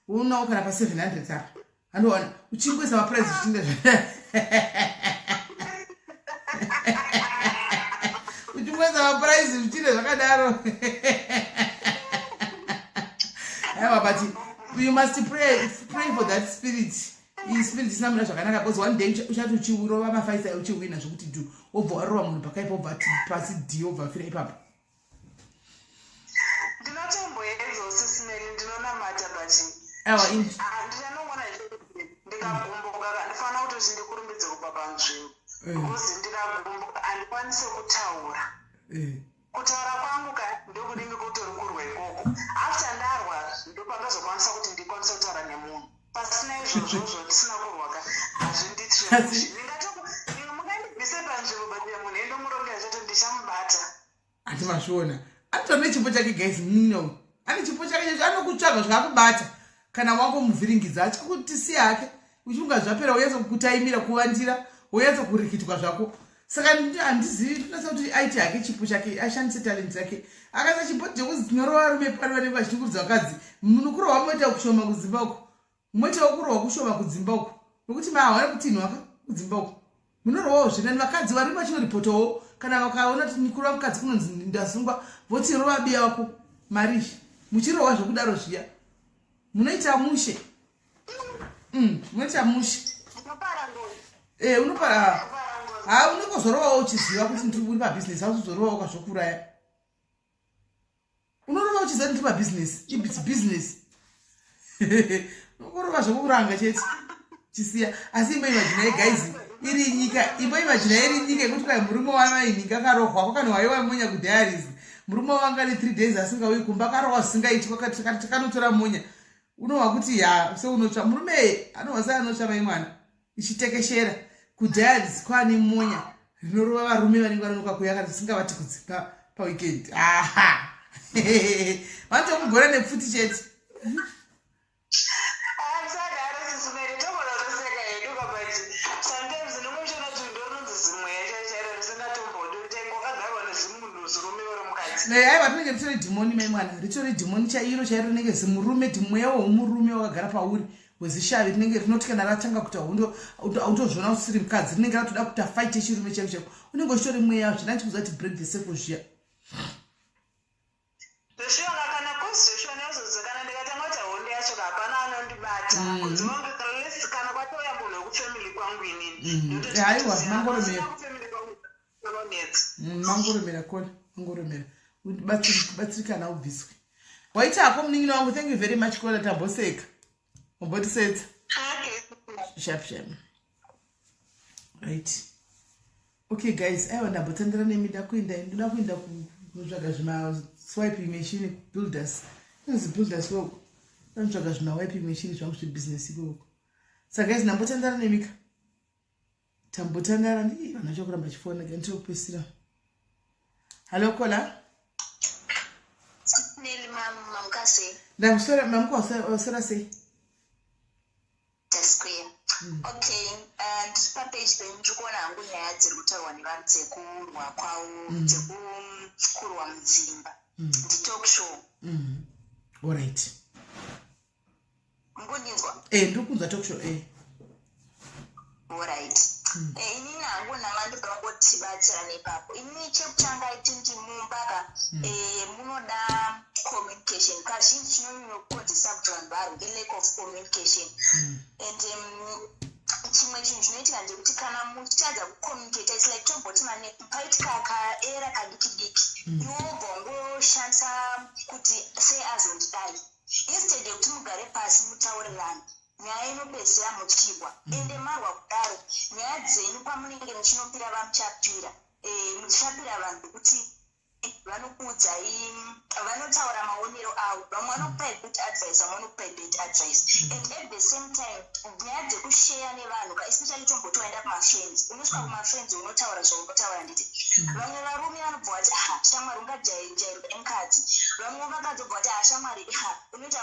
Unoona kana pa 700 apa. Andoona uchingoisa maprice zvichinda uchingoisa maprice zvichinda zvakadaro. Aiwa, but you must pray for that spirit. Spirit isina mira zvakanaka, because one day uchati uchirova mafaisa, uchiwina zvokuti du, wobva warova munhu pakaipa, wobva ati pasi d, wobva afira ipapo. Ndinotomboedzawo, Sis Melly, ndinonamata, but Aiwa. Ah, ndichanongona ndikagumbuka, ndifanira kutoti ndikurumbidze kubva panzvimbo, because ndikagumbuka handikwanisi kutaura. Kutaura kwangu ka ndokunenge kutori kurwa ikoko. After ndarwa ndopandazokwanisa kuti ndikwanise kutaura nemunhu. Pasina izvozvozvo, ndisina kurwa ka, hazvindiitire. Mungandibvise panzvimbo, but munhu endomurongera chete, ndichamubata. Hati mazviona, anotori nechipo chake, guys. Nino ane chipo chake chacho, anokutsvaga zvakakubata. Kana wangomuvhiringidza, achakuti siya hake. Uchinga zvapera, unyatso kutaimira kuvandira, wonyatso kurikitwa zvako. Saka handizivi, ndinasa kuti aite hake chipo chake, ashandise talent yake. Akaisa chipo chekuzi tinorova varume pano vanenge vachikurudzwa vakadzi. Munokurohwa moita kushoma kudzimba uko, moitawo kurohwa kushoma kudzimba uko, nokuti mahawana kutinhwa ka kudzimba uko. Munorohwawo zvinani vakadzi vari vachinoripotawo. Kana vakaona kuti kurova mukadzi kunonzi ndasungwa, voti rova biya wako mari. Muchirohwa zvekudaro zviya, munoita mushe. Munoita mushe. E, unopara ha, unongozorovawo uchiziva kuti ndiri uri pabhizinesi. Hauzozorovawo ukazvokuraya. Unorova uchiziva kuti ndiri pabhizinesi, its business. Unongorova zvokuranga chete, chisiya. Asi imboimaginai, guys, iri nyika, imboimaginai iri nyika yekuti kwai murume wamainingi akarohwa, kwakanowaiwa monya kudiaries. Murume wanga ne3 days asingauyi kumba, akarohwa zvisingaiti, takanotora monya. Unohwa kuti ya, seunotsva murume anohwa sei, anotsva mai mwana ichitekeshera kudiaries. Kwane monya rinorova varume vanenge vanonoka kuuya kana zvisingavati kudzipa paweekend. Aha, vanotomugora nepfuti chete. Asadaro, Sis Melly, togona kutoseka hedu ka, but sometimes ndinongochiona kuti ndorunonzi zimweya chaichairo risingatombodi kuti wakagarwa nezimunhu zirume uri mukadzi. Aiwa, rinenge ritori dhimoni, mai mwana, ritori dhimoni chairo chairo. Rinenge zimurume, mweya womurume wakagara pauri wezishavi. Rinenge rinoti kana ratanga kuita hondo, autozviona usiri mukadzi. Rinenge ratoda kuita fight yechirume chaiko chaiko. Unenge uchitori mweya zvina chikuziva kuti break the circle zviya. Zveshuwa, kana kosi zveshuwa neuzodzi, kana ndikatanga kuita hondo yacho ka, hapana anondibata. Kunze kana kwatouya munhu wekufamily kwangu inini. Aiwa, mangoromera. Kufamily kwangu anonetsa. Mangoromera kona, mangoromera, batsirikana, ubviswe. Waita hako, munin'ina wangu. Thank you very much, kola. Tamboseka, umbotisetsa. Okay. Sharp sharp. Right, okay guys. Aiwa, ndambotandira nemi. Ndakuenda, ndoda kuenda kunotsvaga zvimaswiping machine, builders, inonzi builders work. Ndanotsvaga zvimawiping machine zvangu zvebusiness ikoko. Saka guys, ndambotandara nemika, tambotandara. Vanhu vacho kuramba chifona, ndiri kupesira. Hallo, caller. Nelly, mamukasei? Ndakuswera, mamuka? Waswera sei? Square. Okay, and papage penyu ndiri kuona hangu nyaya dziri kutaurwa nevanhu dzekurwa kwavo, dzekukurwa mudzimba. Nditalk show. Allright. Mukundinzwa? E, ndiri kunzwa talk show, e. Alright. Inini hangu nhanga ndobva ngotibatsira nepapo. Inini chekutanga itinti mumba ka, munoda communication. Kazhinji chinonyanya kukonzesa kuti vanhu varwe ilack of communication. And chimwe chinhu chinoitika ndekuti kana muchitadza kucommunicata, its like tomboti mane paitika kaerror kadiki diki, iwe wobva wangoshandisa kuti sei azondidai, instead yekuti mugare pasi mutaurirane nyaya. Inopedzisira muchirwa. Ende marwa kudaro, nyaya dzenyu pamunenge muchinopira vamuchapira, muchapira vanhu vekuti vanokuudzai, vanotaura maonero avo. Vamwe vanokupai good advice, vamwe vanokupai bad advice. And at the same time, nyaya dzekushare nevanhu ka, especially tomboti waenda kumafriends, unosvika kumafriends unotaura zvaunotaura, nditi vamwe varume vanobva vati, "Ha, shamwari, ungajairwa nemukadzi." Vamwe vakadzi vobva vati, "Ha, shamwari, ha, unoita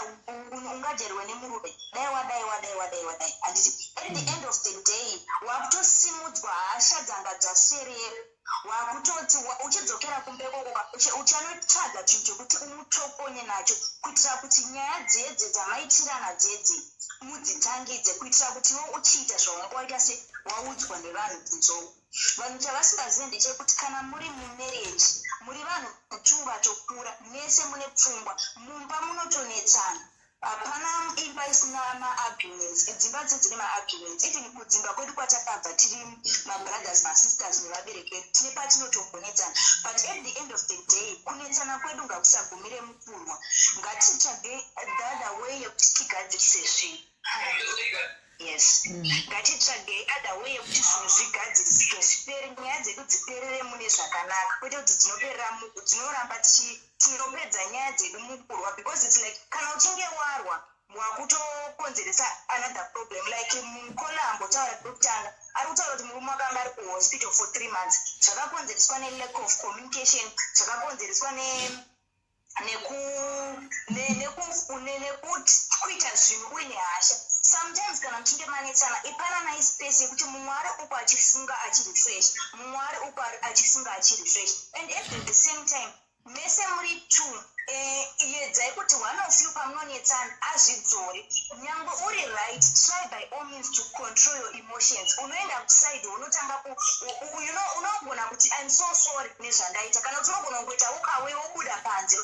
ungajairwa nemurume, dai wadai, wadai, wadai, wadai," handiti? At the end of the day, wakutosimudzwa hasha dzanga dzaserera. Wakutoti uchidzokera kumba ikoko, uchanotsvaga chinhu chekuti umutokonye nacho, kuitira kuti nyaya dzedze dzamaitirana dzedze mudzitangidze, kuitira kuti iwe uchiita zvawanga waita se waudzwa nevanhu kunzou. Vanhu chavasingazivi ndechekuti kana muri mumarriage, muri vanhu two vatokura, mese mune pfungwa, mumba munotonetsana. Hapana imba isina maarguments. Dzimba dze dzine maarguments. Even kudzimba kwedu kwatakabva, tiri mabrothers, masisters nevabereki vedu, tine patinotombonetsana, but at the end of the day kunetsana kwedu ngakusagumire mukurwa. Ngatitsvage the other way yekuti tigadzirise zvinhu. Yes. Ngatitsvagei other way yekuti zvinhu zvigadzirisike, zvipere, nyaya dzedu dziperere mune zvakanaka, kwete kuti dzinoperera dzinoramba tinopedza nyaya dzedu mukurwa, because it's like kana uchinge warwa, wakutokonzeresa another problem. Like mucaller ambotaura pekutanga, ari kutaura kuti murume wakanga ari kuhospital for 3 months. Zvakakonzereswa nelack of communication, zvakakonzereswa nekuita zvinhu uine hasha. Sometimes kana muchinge manetsana, ipananai space yekuti mumwe ari uko achifunga achirefresh, mumwe ari uko achifunga achirefresh, and at the same time mese muri two, yedzai kuti one of you pamunonetsana azvidzore. Nyangwe uri right, try by all means to control your emotions. Unoenda kuside, unotanga unogona kuti, "I'm so sorry nezvandaita," kana kuti unogona kungoita walk away, wobuda panze.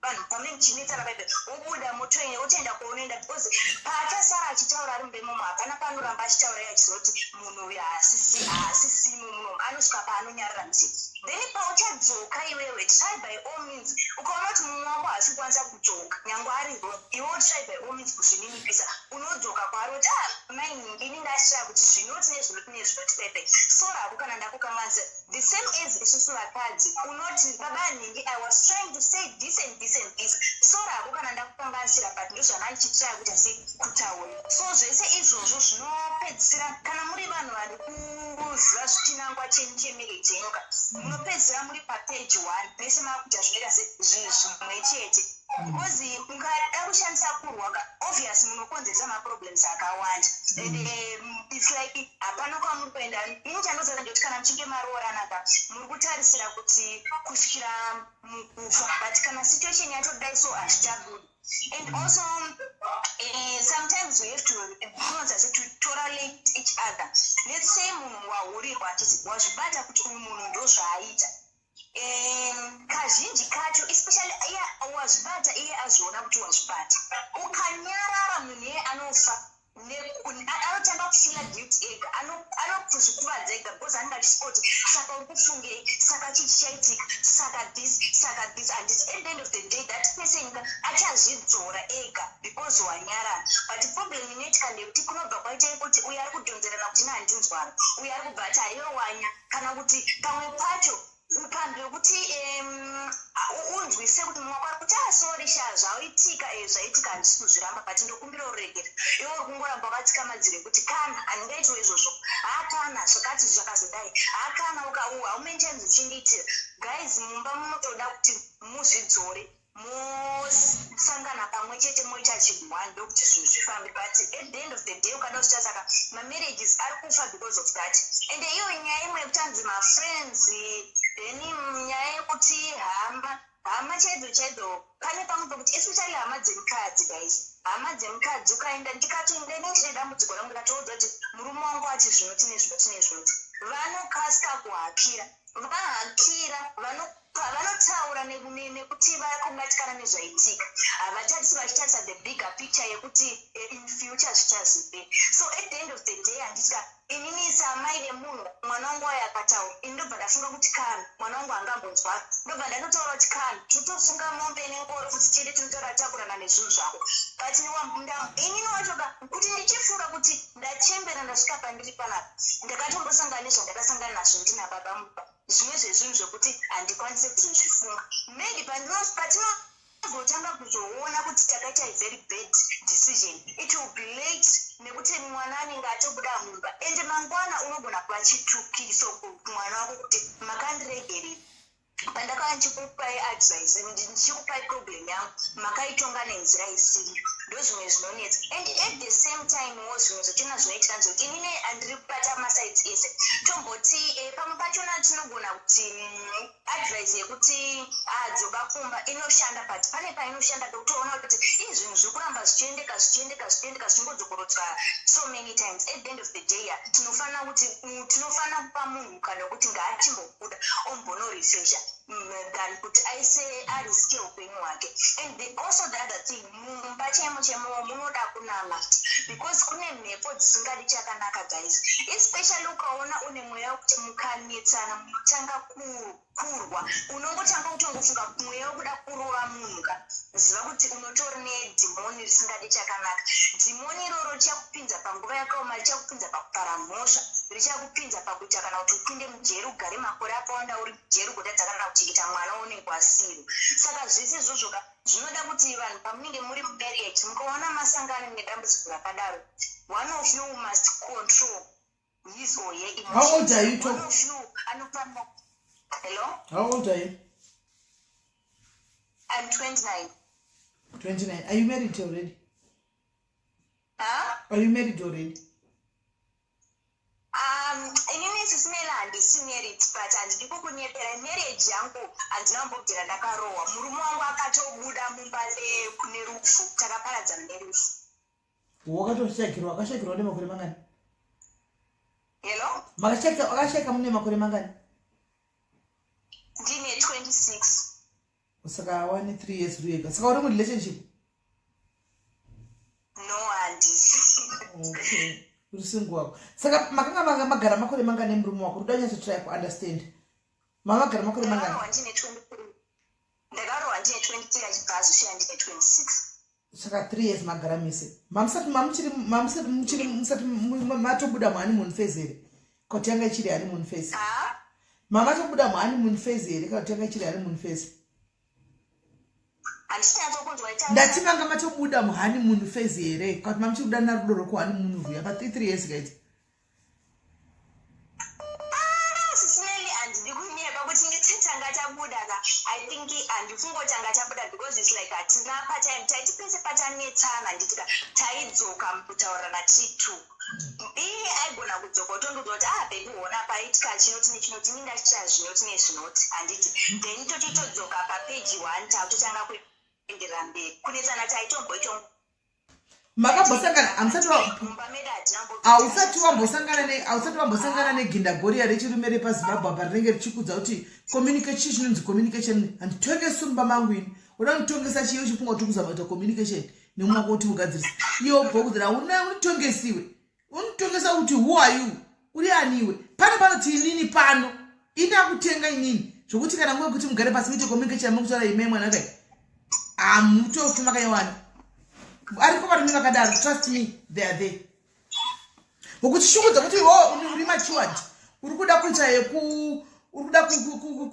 Vanhu pamene muchinetsana paipe, wobuda, motoenda, wotoenda kwaunoenda, because paachasara achitaura ari mumba imomo, hapana paanoramba achitaura iye achiziva kuti munhu uyu haasisimo munomu. Anosvika paanonyarara musi. Then pauchadzoka iwewe, try by all means, ukaona kuti mumwe wako haasi kukwanisa kudzoka nyangwe ari wrong, iwewo try by all means kuzvininipisa. Unodzoka kwaari kuti, "Ah, mainini, ini ndashaya kuti zvinoti nezvinoti nezvinoti pepe, sorry hako kana ndakukanganisa." The same as isusu vakadzi, unoti, "Baba nhingi, I was trying to say this and this and this, sorry hako kana ndakukanganisira, but ndozvana ndichitry kuita sei kutaura." So zvese izvozvo zvinopedzisira, kana muri vanhu vari kuziva chinangwa chenyu chemarriage yenyu ka, munopedzisira muri papage one, mese maakuita zvinoita sezvinhu zvimwe chete, because ungada kushandisa kurwa ka, obvious munokonzeresa maproblems akawanda, and it's like hapana kwamuri kuenda. Ini chandoziva ndekuti kana muchinge maroorana ka, muri kutarisira kuti kusvikira mukufa, but kana situation yatodai so, hazvichabudi. And also sometimes we have to, kunonzi se, to tolerate each other. Let's say munhu wahurirwa, achiti wazvibata kuti uyu munhu ndo zvaaita. Kazhinji kacho, especially iye wazvibata, iye azviona kuti wazvibata, ukanyarara, munhu iye anofa anotanga kufeela guilt ega, anokuzvikuvadza ega, because anenge achisvika kuti, "Saka uri kufungei? Saka chii chichaitika? Saka this, saka this and this." At the end of the day, that person ka achazvidzora ega because wanyarara. But problem inoitika ndekuti kunobva kwaita kuti uyo ari kudhonzerana kuti nahandinzwaro, uyo ari kubva ati, "Haiwe, wanya," kana kuti pamwe pacho panhu pekuti unzwise kuti mumwe wako ari kuti, "Ah, sorry sha, zvaitika, zvaitika, handisi kuzviramba, but ndokumbira uregera," iwe uri kungoramba wakatsika madziro ekuti, "Kana handingaitiwo izvozvo, hakana zvakati zvakazodai, hakana how many times uchindiitira." Guys, mumba munotoda kuti muzvidzore, mosangana pamwe chete, moita chinhu one, ndokuti zvinhu zvifambe. But at the end of the day, ukada kuzvita, saka mamarriages ari kufa because of that. And iyo nyaya imwe yekuti anzi mafriends, then nyaya yekuti hama, hama chaidzo chaidzo, pane pamwe pekuti especially hama dzemukadzi, guys, hama dzemukadzi, ukaenda, ndikatoenda ndine dambudziko rangu, ndikatoudza kuti murume wangu ati zvinoti nezvinoti nezvinoti, vanokasika kuhakira. Vahakira, vanotaura nekuti vakubatikana nezvaitika. Havatarisi, vachitarisa the bigger picture yekuti in future zvichazivei. So at the end of the day, handitya inini samai vemunhu, mwana wangu wayo akataura, ini ndobva ndafunga kuti kana mwana wangu angambonzwa, ndobva ndatotaura kuti kana tinotosunga mombe nengoro kuti tiende tinotaura takurana nezvinhu zvako. But inini wachoka kuti ndichifunga kuti ndachembera, ndasvika pandiri panapa, ndakatombosangana nezvandakasangana nazvo ndina baba muba, zvimwe zvezvinhu zvekuti handikwanisi kuzozvifunga. Maybe patinozotanga kuzoona kuti takaita a very bad decision, it will be late, nekuti mwana anenge atobuda mumba, ende mangwana unogona kuva chitukiso kumwana wako kuti, "Makandiregerera pandakava ndichikupai advice, ndichikupai problem yangu, makaitonga nenzira isiriyo." Ndo zvimwe zvinonetsa. And at the same time wo, zvimwe zvachona zvinoitika nzvekuti inini handiri kubata masides ese. Tomboti pamwe pachona tinogona kuti advice yekuti adzoka kumba inoshanda, but pane painoshanda pekutoona kuti ii zvinhu zviri kuramba zvichiendeka, zvichiendeka, zvichiendeka, zvichingodzokorodzwa so many times. At the end of the day, tinofanira kuti tinofanira kupa munhu kana wekuti ngaachimbobuda ombonorefresha than kuti aise ariske upenyu hwake. And also the other thing, mumba chaimo chaimo munoda kunamata, because kune mhepo dzisingadi chakanaka, guys, especially ukaona une mweya wekuti mukanetsana munotanga kurwa, unongotanga kutongofunga mweya wekuda kurova munhu ka, ziva kuti unotori nedhimoni risingadi chakanaka. Dhimoni iroro richakupinza panguva yakaoma, richakupinza pakupara mhosva, richakupinza pakuita kana kuti upinde mujeri, ugare makore akawanda uri mujeri, ugotadza kana kuchengeta mwana waunenge wasirwa. Saka zvese izvozvo ka zvinoda kuti vanhu pamunenge muri mumarriage, mukaona masangano nedambudziko rakadaro, one of you must control his or her How old are you? emotions. One of you anofanira. Hello? How old are you? I'm 29. 29. Are you married already? Huh? Are you married already? Inini, Sis Melly, handisi married, but handidi kukunyepera. Marriage yangu handina kumbobvira ndakarohwa. Murume wangu akatobuda mumba kune rufu, takaparadzana nerufu. Wakatoshakirwa, wakashakirwa nemakore mangani? Hello? Wakashaka mune makore mangani? Ndine 26. Saka wane 3 years uri wega. Saka uri murelationship? No, handisi. Okay, uri single wako. Saka makanga magara makore mangani nemurume wako? Ruda nyatsotry kuunderstand, mamagara makore mangani? Ndakarohwa ndine 23. Ndakarohwa ndine 23, achibva azosvika ndine 26. Saka 3 years magara mise. Mamusati mamuchiri mamusati muchiri musati matobuda muhoneymoon phase here, kana kuti yanga ichiri honeymoon phase? Ha. Mamatobuda muhoneymoon phase here, kana kuti yanga ichiri honeymoon phase? Handichinatsokunzwa ita. Ndati manga matobuda muhoneymoon phase here, kana kuti mamuchiri kuda narudo rwekuhoneymoon rwuya pa 3 years kaiti? Sis Melly, handidi kunyepa kuti nditi tanga tabuda ka. I think handifungotanga tabuda, because it's like hatina patime. Taiti pese patanetsana, handitika, taidzoka mukutaurirana tiri two. Iye aigona kudzoka otondiudza kuti, "Ah baby, hona paitika chinoti nechinoti, ini ndachiita zvinoti nezvinoti," handiti? Then totitodzoka papeji one, takutotanga kuenderera mberi. Kunetsana taitomboito. Makambosangana hamusati Mumba medu hatina. Hausati wambosangana negindagoriya rechirume repaZimbabwe apa rinenge richikudza kuti communication, chinonzi communication, handitongesi mumba mangu ini. Uda kunditongesa chiyo? Uchifunga kuti kuzama kuita communication nemumwe wako kuti ugadzirisa, iye wobva kudzira una unitongesiwe, unitongesa kuti who are you, uri aniwe pano? Panoti inini pano indakutenga inini, zvokuti kana nguva yekuti mugare pasi muite communication mukutaura imai mwana kai, hamutofi makaiwana. Ariko varume vakadaro, trust me, they are there. Ngokuti shungu dzekuti iwo uri matured, uri kuda kuita yeku uri kuda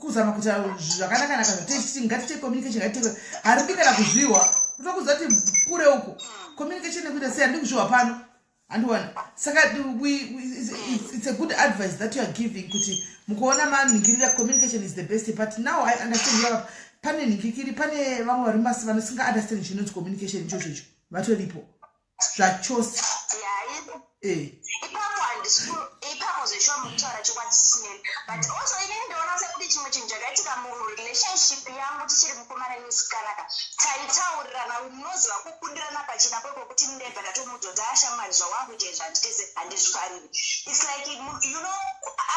kuzama kuita zvakanakanaka, zvatechiti ngatiite communication, ngatiite, haridi kana kuzviwa. Kutokuziva kuti kure uko communication nekuita sei, handidi kuzviwa pano, handiwana. Saka it's a good advice that you are giving kuti mukuona manhingirira, communication is the best. But now I understand you. Pane nhingikiri, pane vamwe vari masi vanosinga understand chinonzi communication ichocho icho, vatoripo zvachose. Ipapo handisi ipapo zveshuwa mukutaura chokwadi, Sis Melly. But also inini ndoona sekuti chimwe chinhu chakaitika murelationship yangu, tichiri mukomana nemusikana ka, taitaurirana, munoziva, kukundirana pachena kwekwokuti ndebva ndatomuudza kuti, "Ashamwari, zvawakuita izvi handitese, handizvifariri." It's like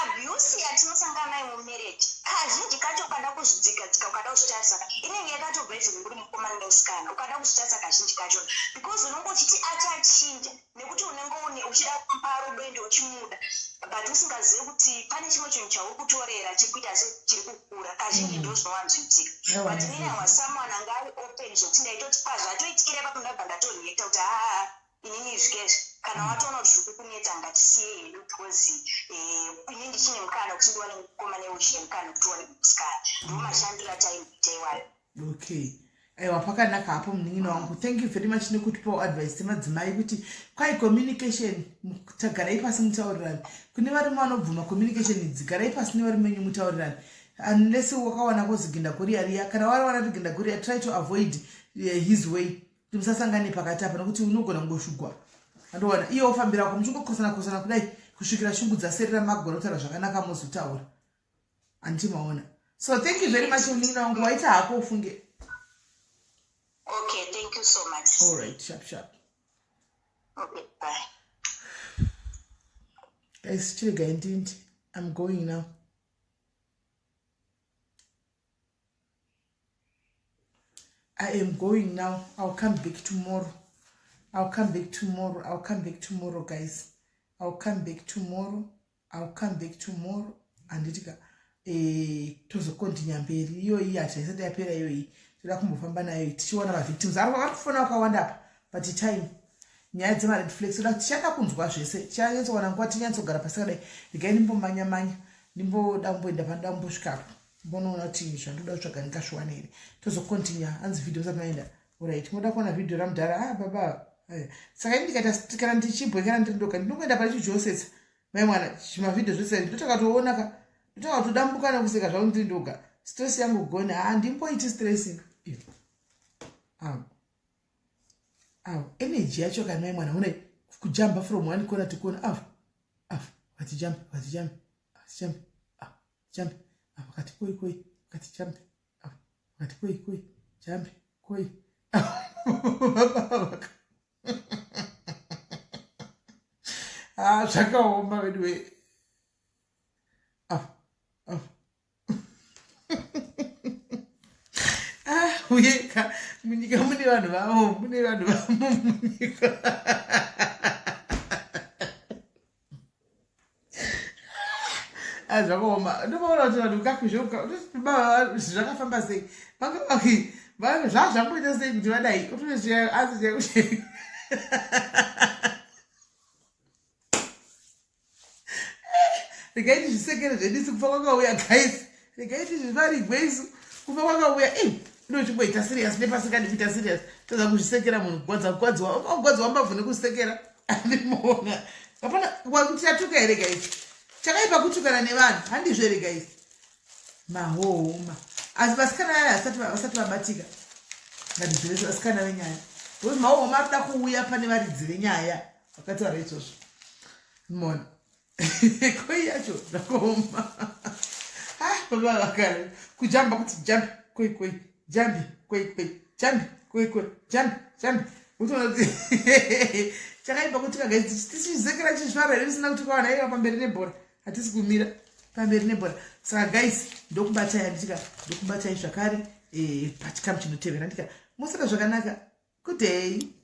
abuse yatinosangana nayo mumarriage kazhinji kacho, ukada kuzvidzikadzika, ukada kuzvitarisa, inenge yakatobva even muri mukomana nemusikana. Ukada kuzvitarisa kazhinji kacho, because unonge uchiti achachinja, nekuti unenge une uchida kumupa rudo ende uchimuda, but usingazivi kuti pane chimwe chinhu chauri kutorera chiri kuita se chiri kukura. Kazhinji ndo zvinowanzoitika. But inini I was someone anga ari open, zvokuti ndaitoti pazvatoitikira ipapo ndabva ndatoreacta kuti, "Haa, inini izvikezvi kana watoona kuti zviri kukunetsa, ngatisiye hedu," because ini ndichine mukana wekuti ndiwane mukomana, iwe uchine mukana wekuti uwane musikana. Ndo mashandiro ataimboita iwayo. Okay, aiwa, pakanaka hapo, munin'ina wangu. Thank you very much nekutipawo advice semadzimai kuti kwai communication, tagarai pasi mutaurirani. Kune varume vanobvuma communication idzi, garai pasi nevarume venyu mutaurirani, unless wakawana kozi ginda goriya riya. Kana wariwana kuti ginda goriya, try to avoid his way. Kuti musasangane pakati apa nokuti unogona kungoshugwa. Andowana iye ofambira ko muchingokosana kosana kudai kusvikira shungu dzaserera magona kutaura zvakanaka mozotaura. Handiti maona. So thank you very much munin'ina wangu waita hako ufunge. Okay, thank you so much. All right, sharp sharp. Okay, bye. Guys, chiregai ndindi. I'm going now. I am going now. I'll come back tomorrow. I'll come back tomorrow. I'll come back tomorrow, guys. I'll come back tomorrow. I'll come back tomorrow. Handiti ka eh tozokontinya mberi iyoyi hacha isati yapera iyoyi toda kumbofamba nayo tichiona mavictims ari vari kufona vakawanda apa but time nyaya dzemared flags toda tichada kunzwa zvese tichanyatsowana nguva tinyatsogara pasi kadai regai ndimbomanya manya ndimboda kumboenda panoda kumbosvikapo mbonoona kuti zvandoda kutsvaga ndingazviwana here tozokontinya hanzi vhidhiyo musati maenda orit moda kuona vhidhiyo ramudhara ah baba eh. Saka ini ndikaita kana ndichibwekera ndiri ndoga ndinongoenda pane chijosetsa mai mwana chimavhidhiyo zvese ndotaka ka ndotaka kutodambuka nekuseka zvangu ndiri ndoga stress yangu gone handimboiti stress ah. Aw energy yacho kana mai mwana une kujamba from one corner to corner av av vakati jambe vakati jambe vakati jambe ah jambe ah vakati koi koi vakati jambe ah vakati koi koi jambe koi ah zvakaoma veduwe ah ah ah uyeka munyika mune vanhu vavo mune vanhu vamo munyika ah, zvakaoma ndopaona kuti vanhu kakuzveuka zvakafamba sei vanga zvazvamboita sei kuti vadai utonesvia asi chaikushe regai tizvisekere zvedu isu kufa kwakauya guys regai tizvivarigwe isu kufa kwakauya e inochimboita serious nepasingadi kuita serious toza kuzvisekera munhu kugwadza kugwadziwa ukagwadziwa mbabvu nekusekera andimoona hapana kuti tatuka here guys chakaipa kutukana nevanhu handizvo here guys mahohoma asi vasikana vaya vasati vabatika ngatizivese vasikana venyaya because mahohoma ari kuda kuuya pane varidzi venyaya vakataura izvozvo mona koi yacho zvakaoma ah, baba vakare kujamba kuti jambi koi koi jambi koi koi jambi koi koi jambi jambi utoona kuti chakaipa kuti kagazi tichizekera chizvara here tisina kuti kwawana aiwa pamberi nebhora hatisi kumira pamberi nebhora saka guys ndokubatai handitika ndokubatai zvakare eh, pachikamu chinotevera ndika mosaka zvakanaka good day.